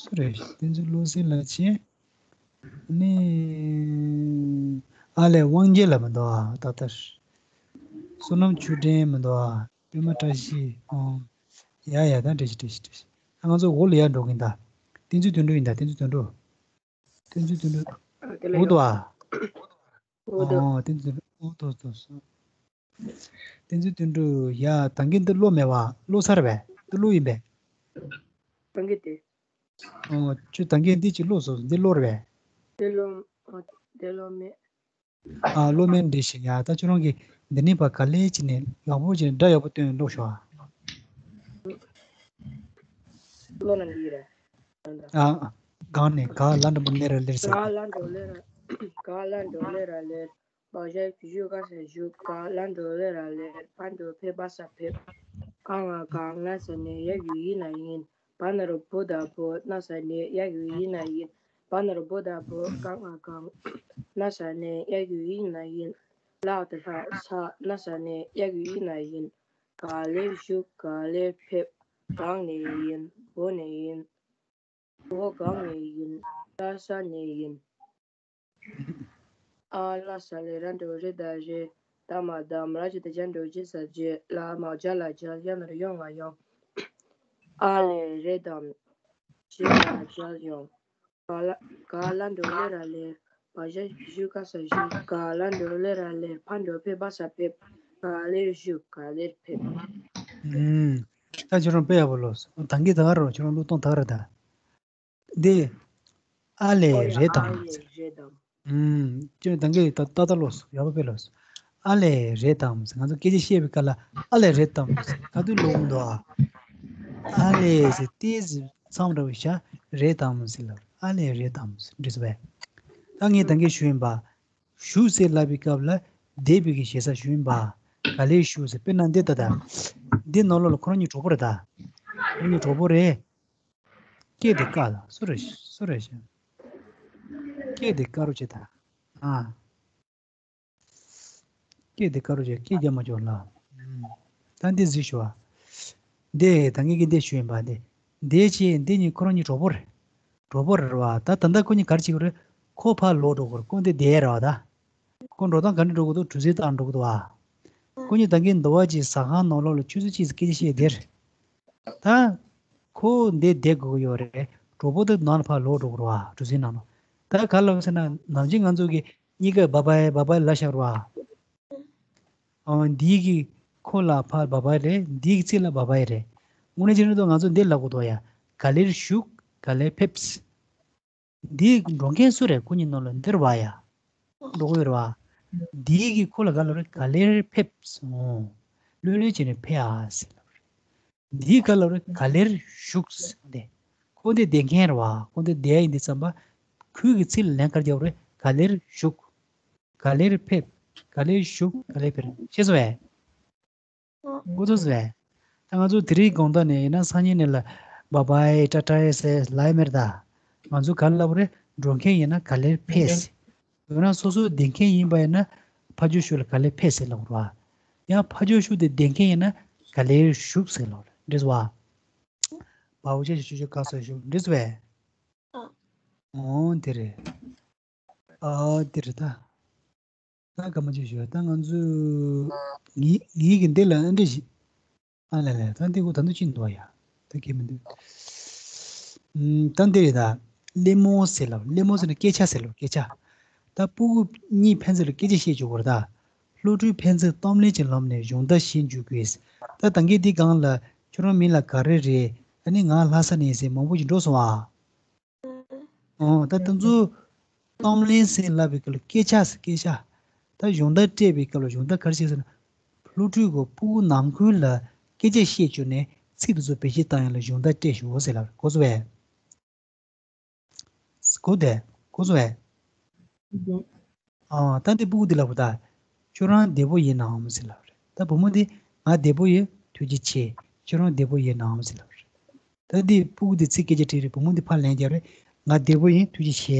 སུ་རེད། བསྟན་འཛིན་བློ་གསལ་ལ་ཅི། ནི། ཨ་ལས་དབང་རྒྱལ་ལ་མི་འདུག་ཨ། ད་ལྟར། བསོད་ནམས་ཆོས་སྒྲོན་མི་འདུག་ཨ། པད་མ་བཀྲ་ཤིས། ཨོ། ཡ་ཡ་ད་འགྲིག་ཤི་འགྲིག་ཤི་འགྲིག་ཤི། ཨ་ང་ཚོ་འོག་ལ་ཡར་འགྲོ་གིན་ད། བསྟན་འཛིན་དོན་གྲུབ་ཡིན་ད། བསྟན་འཛིན་དོན་གྲུབ། བསྟན་འཛིན་དོན་གྲུབ། ཨ་དེ་ལ་འོག་ཡོད། ཏུ་ཨ། འོག་ཏུ། ཨོ་བསྟན་འཛིན་དོན་གྲུབ། འོག་ཏུ་ཏུ་སོ། བསྟན་འཛིན་དོན་གྲུབ་ཡ་ད་གིན་འདི་ཀློག་མེད་པ། ཀློག་ཚར་བས། འདི་ཀློག་ཡིན་པས། ད་གིན་དེ། ཨོ་ཁྱོད་ད་གིན་འདི་ཅིག་ཀློག་སོང་། འདི་ཀློག་རེད་པས། འདི་ཀློག་ཨ་འདི་ཀློག་མེད། ཨ་ཀློག་མེད་འགྲིག་ཤི་ཡ། ད་ཁྱོད་རང་གིས་འདི་ནས་ཕར་ག་ལེ་བྱས་ནས་ཡག་པོ་བྱས་ནས་སྒྲ་ཡག་པོ་བཏོན་ནས་ཀློག་ཤོག་ཨ། ཀློག་ན་འགྲིག་རེད། ཨ་གང་ནས་ག་ལ་འགྲོ་མི་ནས་ར་ལེར་ཟེར། ག་ལ་འགྲོ་ལེ་ར། ག་ལ་འགྲོ་ལེ་ར་ལེར། བ་ཞབས་ཀྱུ་བཞུགས་ག་ས་བཞུགས། ག་ལ་འགྲོ་ལེ་ར་ལེར། ཕ་འགྲོ་ཕེབས་པ་ས་ཕེབས། ག་ང་གང་ན་ས་ནས་ཡ་གི་ཡིན་ན་ཡིན། བ་ན་རོ་བོ་ད་བོ་ན་ས་ནས་ཡ་གི་ཡིན་ན་ཡིན། བ་ན་རོ་བོ་ད་བོ། ག་ང་གང་ན་ས་ནས་ཡ་གི་ཡིན་ན་ཡིན། ལ་ད་ལྷ་ས་ན་ས་ནས་ཡ་གི་ཡིན་ན་ཡིན། ག་ལེར་བཞུགས། ག་ལེར་ཕེབས། གང་ནས་ཡིན། བོ་ནས་ཡིན། བོ་གང་ནས་ཡིན། ལ་ས་ནས་ཡིན། ཨ་ལ་ས་ལེ་ར་འགྲོ་རེ་ད་རེ། ད་མ་དམ་ར་ཇི་ད་ཇ་འགྲོ་ཇི་ས་ཇི། ལ་མ་ཇ་ལ་ཇལ། ཡ་ན་རོ་ཡོང་ང་ཡོང་། ཨ་ལེ་རེ་དམ། ཇི་ལ་ཇལ་ཡོང་། ག་ལ་ག་ལ་འགྲོ་ལེ་ར་ལེར། བ་ཞབས་ཀྱུ་བཞུགས་ག་ས་བཞུགས། ག་ལ་འགྲོ་ལེ་ར་ལེར། ཕ་འགྲོ་ཕེབས་པ་ས་ཕེབས། ག་ལེར་བཞུགས། ག་ལེར་ཕེབས། ཨུམ། ད་ཁྱོད་རང་དཔེ་ཡག་པོ་ཀློག་སོང་། ད་གིན་ད་ག་རེ། ཁྱོད་རང་ཀློག་སྟངས་ད་ག་རེ་ད། འདི། ཨ་ལས་ཨོ་ཡ། རེད་ཨ་དམ། ལས་རེད་དམ། ཨུམ། ཁྱོད་ད་གིན་ད་ཏག་ཏག་ཀློག་སོང་། ཡག་པོ་དཔེ་ཀློག་སོང་། ཨ་ལས་རེད་དམ། ང་ཚོ་སྐད་ཆ་བཤད་པའི་སྐབས་ལ་ཨ་ལས་རེད་དམ་ག་དུས་ཀློག་གི་འདུག་ཨ། ཨ་ལས་ཟེར་ཏོག་ཙམ་མཚམས་འདྲ་བོ་བཞག་རེད་དམ་ཟེར་ལབ། ཨ་ལས་རེད་དམ་ཟེར། འགྲིག་སོང་བས། ད་ངས་ད་གིན་ཞུས་ཡིན་པ། བཞུགས་ཟེར་ལབ་པའི་སྐབས་ལ་འདས་པའི་གི་ཞེ་ས་ཞུས་ཡིན་པ། ག་ལེར་བཞུགས་ཟེར། དཔེར་ན་འདི་ལྟ་ད། འདི་ནང་ལོགས་ལ་ཁོ་རང་གཉིས་གྲོགས་པོ་རེད་ད། ཁོ་རང་གཉིས་གྲོགས་པོ་རེད། སྐད་དེ་ཀ་ལ་སུ་རེད། སུ་རེད་ཤག་སྐད་དེ་ཀ་རུ་བྱེད་ད། ཨ། སྐད་དེ་ཀ་རུ་བྱེད། སྐད་རྒྱབ་མ་འཇོག་ལ། ཨུམ། ད་འདི་གཟིགས་ཤོག་ཨ། འདི་ད་ངེད་ཀྱིས་འདི་ཞུས་ཡིན་པ་འདི། འདི་ཅི་འདི་གཉིས་ཁོ་རང་གཉིས་གྲོགས་པོ་རེད། གྲོགས་པོ་རེད་བ། ད་ད་ལྟ་ཁོ་གཉིས་ག་རེ་བྱེད་ཀྱི་རེད། ཁོ་ཕར་ལོག་འགྲོ་གི་རེད། ཁོ་འདི་བསྡད་རེད་བ་ད། ཁོ་འགྲོ་སྟངས་ག་འདྲ་འགྲོ་གི་འདུག་གྲུ་གཟིངས་ལྟར་འགྲོ་གི་འདུག་བ། ཁོ་གཉིས་ད་གིན་འདི་བ་ཅིག་ཟ་ཁང་ནང་ལོགས་ལ་ཆུ་ཚོད་གཅིག་ཙམ་སྐད་ཆ་བཤད་བསྡད་རེད། ད། ཁོ་འདི་བསྡད་དགོས་ཀྱི་ཡོད་རེད། གྲོགས་པོ་དེ་ནང་ལ་ཕར་ལོག་འགྲོ་གི་རེད་བ། གྲུ་གཟིངས་ནང་ལ། ད་ག་ལ་ཟེར་ན་ནམ་རྒྱུན་ང་ཚོ་གི་གཉིས་ཀ་བཱ་བཱའི་བཱ་བཱའི་ལབ་བཞག་རེད་བ། ཨོ་འདི་གི་ཁོ་ལ་ཕར་བཱ་བཱའི་རེད། འདི་གི་ཚིག་ལ་བཱ་བཱའི་རེད། དངོས་གནས་བྱས་ན་ང་ཚོ་འདི་ལབ་དགོས་འདུག་ཡ། ག་ལེར་བཞུགས། ག་ལེར་ཕེབས། འདི་འགྲོ་མཁན་སུ་རེད། ཁོ་གཉིས་ནང་ལ་འདིར་བ་ཡ། འགྲོ་གི་ཡོད་རེད་བ། འདི་གི་ཁོ་ལ་ག་ལབ་རེད། ག་ལེར་ཕེབས། ཨོ། ལྷོད་ལྷོད་བྱས་ནས་ཕེབས་ཨ་ཟེར་ལབ་རེད། འདི་ག་ལབ་རེད། ག་ལེར་བཞུགས་ཟེར་ཏེ། སྐུར་འདེབས་འདེབས་མཁན་རེད་བ། སྐུར་འདེབས་འདེབས་ཡིན་དུས་ཙམ་པ། ཁུལ་གྱི་ཚིག་ལ་ལན་ག་རེ་རྒྱག་དགོས་རེད། ག་ལེར་བཞུགས། ག་ལེར་ཕེབས། ག་ལེར་བཞུགས། ག་ལེར་ཕེབས། ཤེས་སོང་བས། ཨོ། འགོ་ཚུགས་ཟེར། ད་ང་ཚོ་དེ་རིང་དགོང་དག་ནས་ཡིན་ན་སང་ཉིན་ནས་ལ་བཱ་བཱའི་ཊ་ཊའི་ཟེར་ལབ་ཡ་མེད་ད། ང་ཚོ་ག་རེ་ལབ་དགོས་རེད། འགྲོ་མཁན་ཡིན་ན་ག་ལེར་ཕེབས་ཟེར། ཡང་ན་སོ་སོ་བསྡད་མཁན་ཡིན་པ་ཡིན་ན་ཕར་ཕྱོགས་ཤུལ་ལ་ག་ལེར་ཕེབས་ཟེར་ལབ་དགོས་རེད་བ། ཡང་ཕར་ཕྱོགས་ཤུལ་དེ་བསྡད་མཁན་ཡིན་ན་ག་ལེར་བཞུགས་ཟེར་ལབ་དགོས་རེད། འགྲིག་སོང་བ། བའོ་ཅན་ཞབས་ཀྱུ་ག་སོགས་བཞུགས། འགྲིག་སོང་བས། ཨོ་དེ་རེད། ཨ་དེ་རེད་ད། ད་སྐར་མ་གཅིག་ཞུ། ད་ང་ཚོས་ངེད་ངེད་ཀྱི་འདི་ལ་ཨ་འདྲ་ཞིག་ཨ་ལ་ལ། ད་འདི་ཁོ་ད་འདུག་ཅི་འདུག་ཡ། ད་གལ་མི་འདུག་ཨུམ། ད་འདི་རེད་ད། གླེང་མོལ་ཟེར་ལབ། གླེང་མོལ་ཟེར་ན་སྐད་ཆ་ཟེར་ལབ། སྐད་ཆ། ད་སྤུ་གུ་གཉིས་ཕན་ཚུན་ལ་སྐད་ཆ་བཤད་བཅུག་དགོས་རེད་ད། སློབ་ཕྲུག་ཕན་ཚུན་གཏམ་གླེང་གི་ལམ་ནས་གཞུང་བརྡ་བཤད་བཅུག་དགོས། ད་ད་གིན་འདི་སྒང་ལ་ཁྱོད་རང་མིང་ལ་ག་རེ་རེད། ཨ་ནི་ང་ལྷ་ས་ནས་ཡིན་ཟེར་མང་པོ་ཞིག་འགྲོ་སོང་ཨ། ཨོ། ད་དེ་ཚོ་གཏམ་གླེང་ཟེར་ལབ་པའི་སྐབས་ལ་སྐད་ཆ་ཟེར། སྐད་ཆ། ད་གཞུང་བརྡ་སྤྲད་པའི་སྐབས་ལ་གཞུང་བརྡ་ག་རེ་བྱེད་ཟེར་ན། སློབ་ཕྲུག་གི་སྤུ་གུ་ནང་ཁུལ་ལ་སྐད་ཆ་བཤད་བཅུག་ནས་ཚིག་དེ་ཚོ་བེད་སྤྱོད་བཏང་ཡ་ལ་གཞུང་བརྡ་སྤྲད་ཞུ་ཟེར་ལབ། གོ་སོང་བས། གོ་དེ། གོ་སོང་བས། ཨ། ད་འདི་སྤུ་གུ་འདི་ལབ་པ་ད། ཁྱོད་རང་བདེ་པོ་ཡིན་ནམ་ཟེར་ལབ་རེད། ད་བུ་མོ་འདི། ང་བདེ་པོ་ཡིན། ཐུགས་རྗེ་ཆེ། ཁྱོད་རང་བདེ་པོ་ཡིན་ནམ་ཟེར་ལབ་རེད། ད་འདི་སྤུ་གུ་འདི་ཚིག་སྐད་ཆ་དྲིས་རེད། བུ་མོ་འདི་ཕར་ལན་རྒྱབ་རེད། ང་བདེ་པོ་ཡིན། ཐུགས་རྗེ་ཆེ།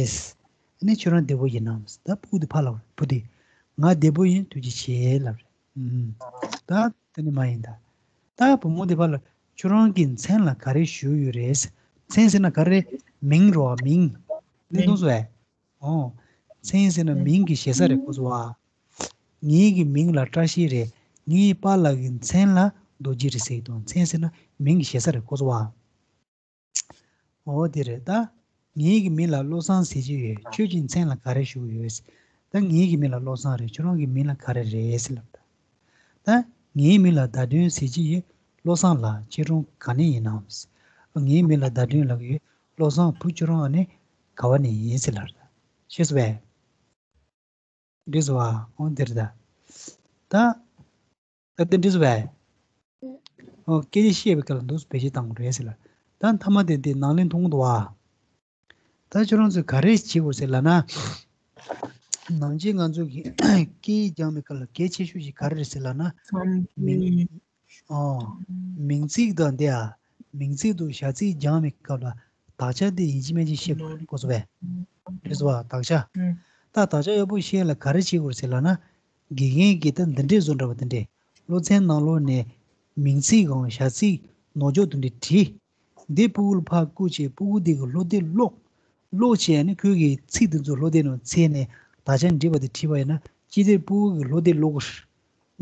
ཨ་ནི་ཁྱོད་རང་བདེ་པོ་ཡིན་ནམ་ཟེར། ད་སྤུ་གུ་འདི་ཕར་ལབ་རེད། བུ་འདི། ང་བདེ་པོ་ཡིན། ཐུགས་རྗེ་ཆེ་ལབ་རེད། ཨུམ། ད་དེ་ནི་མ་ཡིན་ད། ད་བུ་མོ་འདི་ཕར་ལ་ཁྱོད་རང་གི་མཚན་ལ་ག་རེ་ཞུ་ཡོད་རེད། མཚན་ཟེར་ན་ག་རེ། མིང་རོ། མིང་། འདི་མཐོང་སོང་བས། ཨོ། མཚན་ཟེར་ན་མིང་གི་ཞེ་ས་རེད། གོ་སོང་བ། ངའི་གི་མིང་ལ་བཀྲ་ཤིས་རེད། ངའི་པཱ་ལགས་ཀྱི་མཚན་ལ་རྡོ་རྗེ་རེད་ཟེར་གྱི་འདུག་མཚན་ཟེར་ན་མིང་གི་ཞེ་ས་རེད། གོ་སོང་བ། ཨོ་དེ་རེད་ད། ངའི་གི་མིང་ལ་བློ་བཟང་ཟེར་གྱི་ཡོད། ཁྱོད་ཀྱི་མཚན་ལ་ག་རེ་ཞུ་གི་ཡོད། ད་ངའི་གི་མིང་ལ་བློ་བཟང་རེད། ཁྱོད་རང་གི་མིང་ལ་ག་རེ་རེད་ཟེར་ལབ་ད། ད་ངའི་མིང་ལ་ཟླ་སྒྲོན་ཟེར་གྱི་ཡོད། བློ་བཟང་ལགས་ཁྱེད་རང་ག་ནས་ཡིན་ནམ། ངའི་མིང་ལ་ཟླ་སྒྲོན་ལབ་ཀྱི་ཡོད། བློ་བཟང་བུ་ཁྱོད་རང་ཨ་ནི་ག་བ་ནས་ཡིན་ཟེར་ལབ་ད། ཤེས་སོང་བས། འགྲིག་སོང་བ། འོ་འདིར་ད། ད། ད་དེ་འགྲིག་སོང་བས། འོ་སྐད་ཆ་བཤད་པའི་སྐབས་ལ་འདུག་སེ་བེད་སྤྱོད་བཏང་དགོས་རེད་ཟེར་ལ། ད་མཐའ་མ་དེ་དེ་ནང་ལན་མཐོང་གི་འདུག་བ། ད་ཁྱོད་རང་ཚོས་ག་རེ་བྱེད་དགོས་ཟེར་ལབ་ན། ནང་ཆེན་ང་ཚོ་གི་སྐད་ཡིག་སྦྱང་བའི་སྐབས་ལ་གལ་ཆེ་ཤོས་ཤིག་ག་རེ་རེད་ཟེར་ལབ་ན། མིང་། ཨོ། མིང་ཚིག་དང་དེ་ཨ། མིང་ཚིག་དང་བྱ་ཚིག་སྦྱང་བའི་སྐབས་ལ་དག་ཆ་དེ་ཡིན་གཅིག་མིན་གཅིག་ཤེས་དགོས་སོ་བས། རེད་སོ་བ་དག་ཆ། ད་དག་ཆ་ཡག་པོ་ཤེས་ལ་ག་རེ་བྱེད་དགོས་ཟེར་ལབ་ན། དགེ་རྒན་གྱིས་ད་འདི་འདྲས་བཟོ་འདྲ་བ་འདི་འདྲས། སློབ་ཚན་ནང་ལོགས་ནས་མིང་ཚིག་གམ་བྱ་ཚིག་ནོར་འཆུག་དེ་འདྲས་བྲིས། འདི་སྤུ་གུ་ལ་ཕར་བསྐུར་བྱས་སྤུ་གུ་འདི་གི་བློ་གཏད་ཀློག་ཀློག་བྱས་ནས་ཁོས་ཀྱི་ཚིག་འདི་ཚོ་བློ་གཏད་ནང་འཚོལ་ནས་དག་ཆ་འབྲི་བ་དེ་བྲིས་པ་ཡིན་ན་ཅི་སྟེ་སྤུ་གུ་གི་བློ་གཏད་ཀློག་གི་རེད།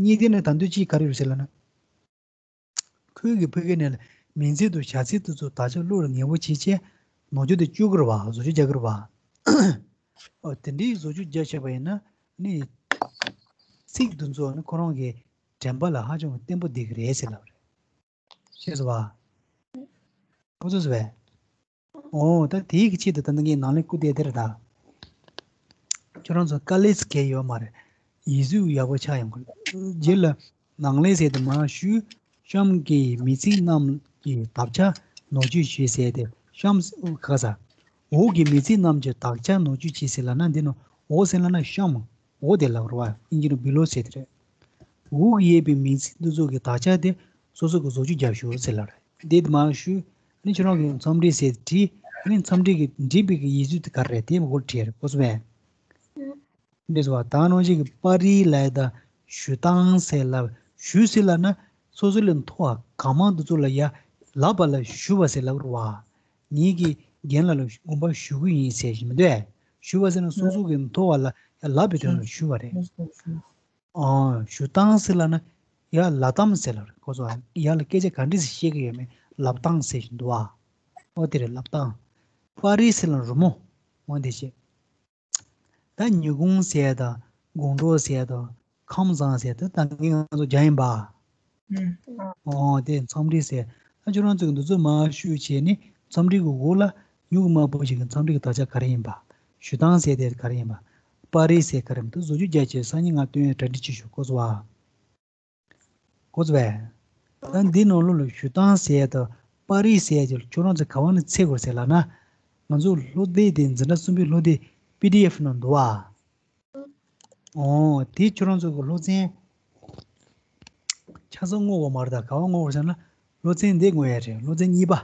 གཉིས་དེ་ནས་ད་དུང་གཅིག་ག་རེ་ཡོད་ཟེར་ལབ་ན། ཁོས་ཀྱི་ཕ་གི་ནས་མིང་ཚིག་དང་བྱ་ཚིག་དེ་ཚོ་དག་ཆ་བློ་ལ་ངེས་པོ་བྱེད་བྱས་ནོར་འཆུག་དེ་བཅོས་ཀྱི་རེད་བ། བཟོ་བཅོས་རྒྱག་གི་རེད་བ། ཨོ་དེ་འདྲའི་བཟོ་བཅོས་རྒྱག་བྱས་པ་ཡིན་ན་ནི། ཚིག་འདི་ཚོ་ནི་ཁོ་རང་གི་དྲན་པ་ལ་ཧ་ཅང་གི་བརྟན་པོ་བསྡད་ཀྱི་རེད་ཟེར་ལབ་རེད། ཤེས་སོང་བ། ཁོ་ཚོས་བས། ཨོ་ད་དེའི་གི་ཆེད་དུ་ད་ནི་ངས་ནང་ལན་བསྐུར་བསྡད་དེ་རེད་ད། ཁྱོད་རང་ཚོ་དཀའ་ལས་ཚ་གི་ཡོད་མ་རེད། ཡིག་གཟུགས་ཡག་པོ་ཆགས་ཡོང་གི་རེད། རྗེས་ལ་ནང་ལན་ཟེར་དེ་མར་ཞུས། གཤམ་གྱི་མིང་ཚིག་རྣམས་ཀྱི་དག་ཆ་ནོར་འཆུག་བྱས་ཟེར་དེ་གཤམ་ག་ས། འོག་གི་མིང་ཚིག་རྣམས་ཀྱི་དག་ཆ་ནོར་འཆུག་བྱས་ཟེར་ལབ་ན་འདི་ནི་འོག་ཟེར་ལབ་ན་གཤམ། འོག་དེ་ལབ་རེད་བ། ཨིན་ཇི་ནང་བི་ལོ་ཟེར་དེ་རེད། འོག་ཡོད་པའི་མིང་ཚིག་འདི་ཚོ་གི་དག་ཆ་དེ་སོ་སོ་གི་བཟོ་བཅོས་རྒྱབ་ཤོག་ཟེར་ལབ་རེད། འདི་དེ་མར་ཞུས། ཨ་ནི་ཁྱོད་རང་གི་མཚམས་འདྲི་ཟེར་བྲིས། ཨ་ནི་མཚམས་འདྲི་གི་འདྲི་བའི་གི་ཡིག་གཟུགས་དེ་ག་རེ་རེད་དེ་མགོ་བྲིས་རེད། གོ་སོང་བས། འདི་ཟེར་བ་ད་ནང་བཞིན་གི་པར་རིས་ལབ་ཡ་ད་ཞུ་སྟངས་ཟེར་ལབ། ཞུ་ཟེར་ལབ་ན་སོ་སོ་ལས་མཐོ་བ་གང་མང་འདི་ཚོ་ལ་ཡ་ལབ་པ་ལ་ཞུ་བ་ཟེར་ལབ་རེད་བ། ངེད་ཀྱི་རྒན་ལགས་ལ་དགོངས་པ་ཞུ་གི་ཡིན་ཟེར་བཞིན་མི་འདུག་ཨེ། ཞུ་བ་ཟེར་ན་སོ་སོ་གི་མཐོ་བ་ལ་ཡ་ལབ་པའི་དོན་ལ་ཞུ་བ་རེད། ཨོ། ཞུ་སྟངས་ཟེར་ལབ་ན་ཡ་ལབ་སྟངས་ཟེར་ལབ་རེད། ཁོ་ཚོ་ཡ་ལ་སྐད་ཆ་ག་འདྲས་སེ་བཤད་ཀྱི་ཡོད་མེད་ལབ་སྟངས་ཟེར་བཞིན་འདུག་ཨ། ཨོ་དེ་རེད་ལབ་སྟངས། པར་རིས་ཟེར་ལབ་རི་མོ། འོ་དེ་བྱས། ད་ཉི་གུང་ཟེར་དང་དགོང་དྲོ་ཟེར་དང་ཁམས་བཟང་ཟེར་ད་ད་གིན་ང་ཚོ་སྦྱངས་ཡིན་པ། ཨོ་དེ་མཚམས་འདྲི་ཟེར། ད་ཁྱོད་རང་ཚོས་འདི་ཚོ་མར་ཞུས་བྱས་ནས་མཚམས་འདྲི་གི་འོག་ལ་ཉུང་དམའ་པོ་ཞིག་གི་མཚམས་འདྲི་གི་དག་ཆ་ག་རེ་ཡིན་པ། ཞུ་སྟངས་ཟེར་དེ་ག་རེ་ཡིན་པ། པར་རིས་ཟེར་ག་རེ་ཡིན་པ་དེ་བཟོ་བཅོས་རྒྱག་བྱས་སང་ཉིན་ང་སྟོན་ཡ་གྲ་སྒྲིག་བྱེད་ཤོག་གོ་སོང་བ། གོ་སོང་བས། ད་འདི་ནང་ལོགས་ལ་ཞུ་སྟངས་ཟེར་དང་ པར་རིས་ཟེར་ཡ་ཅིག་ཁྱོད་རང་ཚོས་ག་བ་ནས་འཚོལ་དགོས་ཟེར་ལབ་ན། ང་ཚོ་སློབ་དེབ་དེ་འཛིན་གྲྭ་གསུམ་པའི་སློབ་དེབ་པི་ཌི་ཨེཕ་ནང་འདུག་བ། ཨོ། དེ་ཁྱོད་རང་ཚོ་གི་སློབ་ཚན་ཆ་ཚང་བསྔོག་དགོས་མ་རེད། ད་ག་བ་བསྔོག་དགོས་ཟེར་ན། སློབ་ཚན་འདི་བསྔོག་ཡ་རེད། སློབ་ཚན་གཉིས་པ།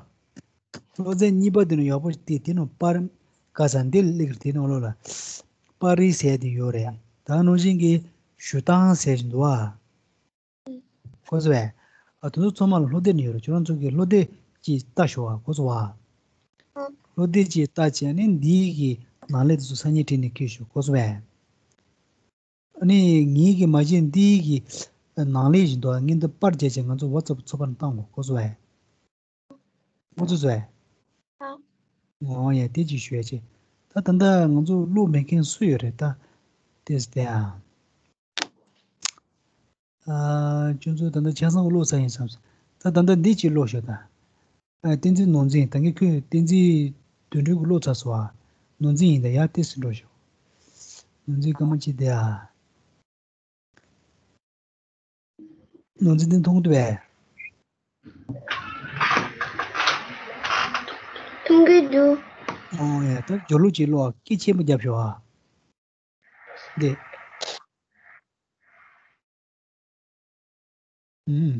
སློབ་ཚན་གཉིས་པ་དེ་ནི་ཡག་པོ་དེ་དེ་ནང་པར་ག་ས་འདི་སླེབས་རེད། དེ་ནང་ལོགས་ལ་པར་རིས་ཟེར་དེ་ཡོད་རེད། ད་ནང་བཞིན་གྱི་ཞུ་སྟངས་ཟེར་བཞིན་འདུག་བ། གོ་སོང་ངས། ཨ། དེ་ཚོ་ཚང་མ་ལ་སློབ་དེབ་ནི་ཡོད་རེད། ཁྱོད་རང་ཚོ་གི་སློབ་དེབ་ཅིག་ལྟ་ཤོག་ཨ། གོ་སོང་ངས། སློབ་དེབ་ཅིག་ལྟ་བྱས་ནས་འདིའི་གི་ནང་ལས་དེ་ཚོ་སང་ཉིན་བྲིས་ནས་འཁྱེར་ཤོག། གོ་སོང་ངས། ཨ་ནི་ངའི་གི་མ་གཞི་འདིའི་གི་ནང་ལས་བཞིན་དུ་ངས་འདི་པར་བརྒྱབ་བྱས་ང་ཚོ་ཝ་ཙབ་ཚོགས་པ་ནང་བཏང་དགོས། གོ་སོང་ངས། ཨོ་ཙི་ཙི། ཨ། ཨོ་ཡ། དེ་ཅིག་ཞུ་ཡ་ཆེ། ད་ད་ལྟ་ང་ཚོ་ཀློག་མེད་མཁན་སུ་ཡོད་རེད་ད། དེ་སི་དེ་ཨ། ཨ། ཁྱོད་ཚོ་ད་ལྟ་ཆ་ཚང་ཀློག་ཚར་ཡིན་བསམ་སོང་། ད་ད་ལྟ་འདི་ཅིག་ཀློག་ཤོག་ད། ཨ། བསྟན་འཛིན་ནོར་འཛིན། ད་གིན་ཁོས་བསྟན་འཛིན་དོན་གྲུབ་ཀྱི་ཀློག་ཚར་སོང་ཨ། ནོར་འཛིན་ཡིན་ད། ཡར་ཏོག་ཙམ་འགྲོ་ཤོག། ནོར་འཛིན་སྐར་མ་གཅིག་དེ་ཨ། ནོར་འཛིན་དེ་མཐོང་གི་འདུག་པས། མཐོང་གི་འདུག། ཨོ་ཡ། ད་སྦྱོར་ཀློག་ཅིག་ཀློག། སྐད་ཆེན་པོ་རྒྱབ་ཤོག་ཨ། འདི། ཨུམ།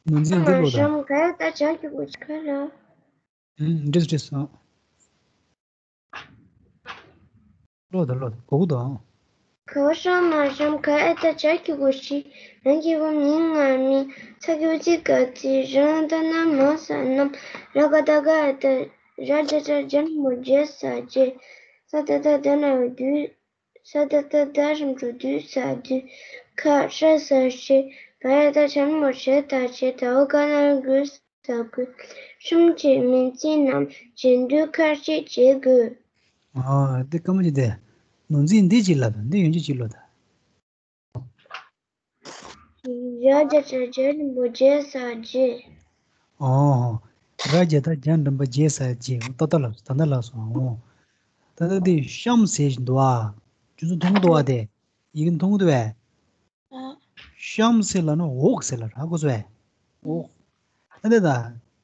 ནོར་འཛིན་འདི་ཀློག་དང་། གཞམ་ག་ད་ཇ་ཁྱུག་གུ་ཁ་ལ། ཨུམ། འགྲིག་འགྲིག་སོང་། ཀློག་དང་ཀློག་དང་། གོ་གི་འདུག་ཨང་། ག་བ་ཧྲ་མ་གཞམ་ག་ཨེ་ད་ཇ་ཁྱུག་གུ་ཤི། རང་གི་བུ་མིང་ང་མི། ཚ་གི་བུ་ཚི་ག་ཚི། རང་ད་ན་མ་ས་ནམ། ར་ག་ད་ག་ཨེ་ད། ར་ཇ་ཇ་ཇ་མོ་ཇེ་ས་ཇེ། ས་ད་ད་ད་ན་བུ་དུ། ས་ད་ད་ད་རིམ་གྲོ་དུས་ས་དུས། ཁ་ཧྲ་ས་ཧྲི། བ་ཡ་ད་ཆ་མོ་ཧྲེ་ད་ཧྲེ། ད་འོ་ག་ན་གུ་ས་གུ། ཤུམ་ཆེ་མིང་ཚིག་རྣམས་རྗེས་ཟློས་ཁ་ཤས་བྱེད་དགོས། ཨ། འདི་སྐར་མ་གཅིག་དེ། ནོར་འཛིན་འདི་གཅིག་ལབ་དང་། འདི་ཡོན་ཆབ་གཅིག་ཀློག་དང་། ར་ཇ་ཇ་ཇ་འགྲེང་བུ་རྗེ་ས་རྗེ། ཨོ། ར་ཇ་ད་ཇ་འགྲེང་བུ་རྗེ་ས་རྗེ། ཏག་ཏག་ལབ་སོང་། ད་ལྟ་ལབ་སོང་། ཨོ། ད་ལྟ་དེ་གཤམ་ཟེར་བཞིན་འདུག་ཨ། ཁྱོད་ཚོ་མཐོང་གི་འདུག་ཨ། དེ་ཡི་གེ་མཐོང་གི་འདུག་པས། གཤམ་ཟེར་ལབ་ན་འོག་ཟེར་ལབ་ར། གོ་སོང་ངས། འོག། ཨ་ནི་ད།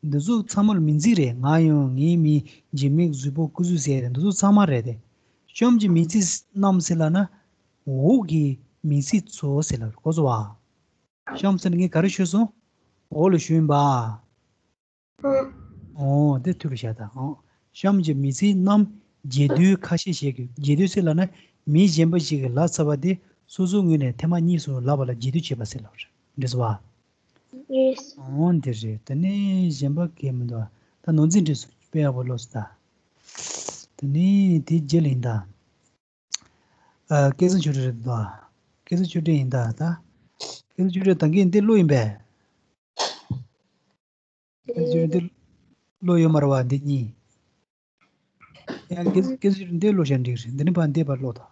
འདི་ཚོ་ཚང་མ་ལ་མིང་ཚིག་རེད། ང་ཡོང་། ངའི་མིང་། འཇིགས་མེད། གཟུགས་པོ། སྐུ་གཟུགས་ཟེར་རེད། འདི་ཚོ་ཚང་མ་རེད་དེ། གཤམ་གྱི་མིང་ཚིག་རྣམས་ཟེར་ལབ་ན། འོག་གི་མིང་ཚིག་ཚོ་ཟེར་ལབ་རེད། གོ་སོང་ངས། གཤམ་ཟེར་ན་ངས་ག་རེ་ཞུས་སོང་། འོག་ལ་ཞུས་ཡིན་པ། ཨོ། དེ་ཐུགས་ལ་བཞག་དང་། ཨོ། གཤམ་གྱི་མིང་ཚིག་རྣམས་རྗེས་ཟློས་ཁ་ཤས་བྱེད་དགོས། རྗེས་ཟློས་ཟེར་ལབ་ན། མི་གཞན་པ་ཞིག་གིས་ལབ་ཚར་བ་དེ་སོ་སོའི་ངོས་ནས་ཐེངས་མ་གཉིས་གསུམ་ལབ་པ་ལ་རྗེས་ཟློས་བྱེད་པ་ཟེར་ལབ་རེད། འགྲིག་སོང་ངས། ཨོ། འདི་རེད། དེ་ནས་གཞན་པ་གང་མི་འདུག། ད་ནོར་འཛིན་འགྲིག་སོང་། དཔེ་ཡག་པོ་ཀློག་སོང་ད། དེ་ནས་དེ་རྗེས་ལ་ཡིན་ད། ཨ། སྐལ་བཟང་ཆོས་སྒྲོན་རེད་འདུག། སྐལ་བཟང་ཆོས་སྒྲོན་ཡིན་ད། ད་སྐལ་བཟང་ཆོས་སྒྲོན་ད་གིན་འདི་ཀློག་ཡིན་པས། སྐད་ཆ་འདི་ཀློག་ཡོད་མ་རེད་བ། འདི་གཉིས། ཡང་སྐད་སྐད་ཆ་འདི་ཀློག་བྱས་འགྲིག་རེད། འདི་ནི་ཕར་འདེབས་པ་ཀློག་དང་།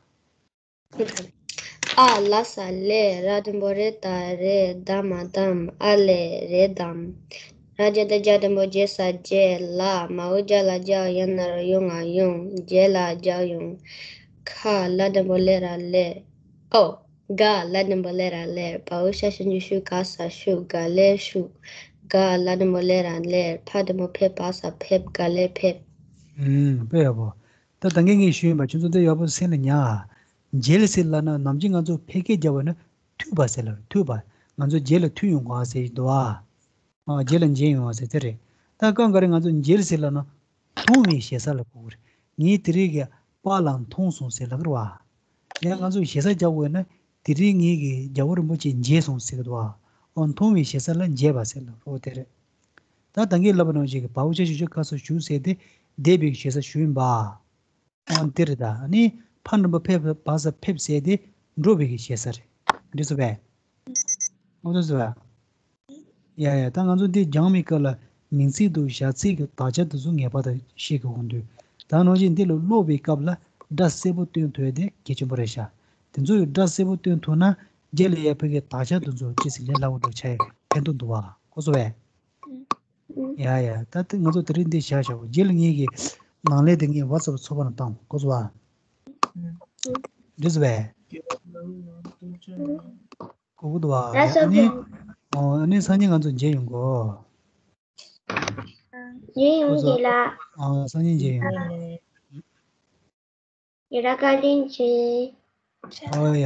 ཨ་ལ་ས་ལེ། ར་འགྲེང་བུ་རེ་ད་རེད། ད་མ་དམ། ཨ་ལེ་རེད་དམ། ར་ཇ་ད་རྗ་འགྲེང་བུ་རྗེ་ས་རྗེ། ལ། མ་འོག་རྒྱ་ལ་རྒྱག་ཡ་ན་རོ་ཡོ་ང་ཡོང་། རྗེས་ལ་རྒྱག་ཡོང་། ཁ་ལ་འགྲེང་བུ་ལེ་ར་ལེར། ཨོ། ག་ལ་འགྲེང་བུ་ལེ་ར་ལེར། བ་འོག་ཤ་ཞབས་ཀྱུ་ཤུ། ག་ས་ཤུགས། ག་ལེར་ཤུགས། ག་ལ་འགྲེང་བུ་ལེ་ར་ལེར། ཕ་འགྲེང་བུ་ཕེ། བ་ས་ཕེབས། ག་ལེར་ཕེབས། ཨུམ། དཔེ་ཡག་པོ། ད་ད་གིན་ངས་ཞུས་ཡིན་པ། ཁྱོད་ཚོ་འདི་ཡག་པོ་སེམས་ལ་ཉར། རྗེས་ལ་ཟེར་ལབ་ན། ནམ་རྒྱུན་ང་ཚོ་ཕལ་སྐད་རྒྱབ་པ་ན་མཐུད་པ་ཟེར་ལབ། མཐུད་པ། ང་ཚོ་རྗེས་ལ་མཐུད་ཡོང་གི་ཟེར་གྱི་འདུག་ཨ། ཨ། རྗེས་ལ་མཇལ་ཡོང་བ་ཟེར་དེ་རེད། ད་སྐབས་འགའ་རེ་ང་ཚོ་མཇལ་ཟེར་ལབ་ན། མཐོང་བའི་ཞེ་ས་ལ་གོ་གི་རེད། ངས་དེ་རིང་གི་པཱ་ལགས་མཐོང་སོང་ཟེར་ལབ་ཀྱི་རེད་བ། ཡང་ང་ཚོ་ཞེ་ས་རྒྱག་དགོས་ན། དེ་རིང་ངེད་ཀྱིས་རྒྱལ་བ་རིན་པོ་ཆེ་མཇལ་སོང་ཟེར་གྱི་འདུག་བ། འོ། མཐོང་བའི་ཞེ་ས་ལ་མཇལ་བ་ཟེར་ལབ། འོ་དེ་རེད། ད་ད་གིན་ལབ་པ་ནང་བཞིན་གྱི་བ་འོག་ཤ་ཞབས་ཀྱུ་ཤུ། ག་ས་ཤུགས་ཟེར་དེ་འདེབས་པའི་ཞེ་ས་ཞུ་ཡིན་པ། འོ་དེ་རེད། ད་ནི་ཕ་འགྲེང་བུ་ཕེ། བ་ས་ཕེབས་ཟེར་དེ་འགྲོ་བའི་གི་ཞེ་ས་རེད། འགྲིག་སོང་པས། འོ་དེ་སོང་པས། ཡ་ཡ། ད་ང་ཚོ་འདི་སྦྱང་བའི་སྐབས་ལ་མིང་ཚིག་དང་བྱ་ཚིག་གི་དག་ཆ་དེ་ཚོ་ངེས་པར་དུ་ཤེས་དགོས་ཀྱི་འདུག། ད་ནང་བཞིན་འདི་ལ་ཀློག་པའི་སྐབས་ལ་སྒྲ་གསལ་པོ་སྟོན་ཐུབ་ཡ་དེ་གལ་ཆེན་པོ་རེད་ཤག། དེ་ཚོ་ཡི་སྒྲ་གསལ་པོ་སྟོན་ཐུབ་ན་རྗེས་ལ་ཡར་ཕ་གིའི་དག་ཆ་དེ་ཚོ་ཅི་ཟེར་ལས་སླ་བོ་འགྲོ་ཆགས་ཡ་ཕན་ཐོགས་འདུག་བ། གོ་སོང་པས། ཡ་ཡ། ད་དེ་ང་ཚོ་དེ་རིང་འདི་བཞག་བཞག་གོ། རྗེས་ལ་ངེད་ཀྱི་ནང་ལས་དེ་ངས་ཝ་ཙབ་ཚོགས་པ་ནང་བཏང་། གོ་སོང་པས། འགྲིག་སོང་པས། གོ་གི་འདུག་བ། ཨ་ནི། ཨོ། ཨ་ནི་སང་ཉིན་ང་ཚོ་མཇལ་ཡོང་གོ། ཡིན་ཡོང་རྒན་ལགས། ཨ། སང་ཉིན་མཇལ་ཡོང་། ཡ་ར་བཀའ་དྲིན་ཆེ། ཨོ་ཡ།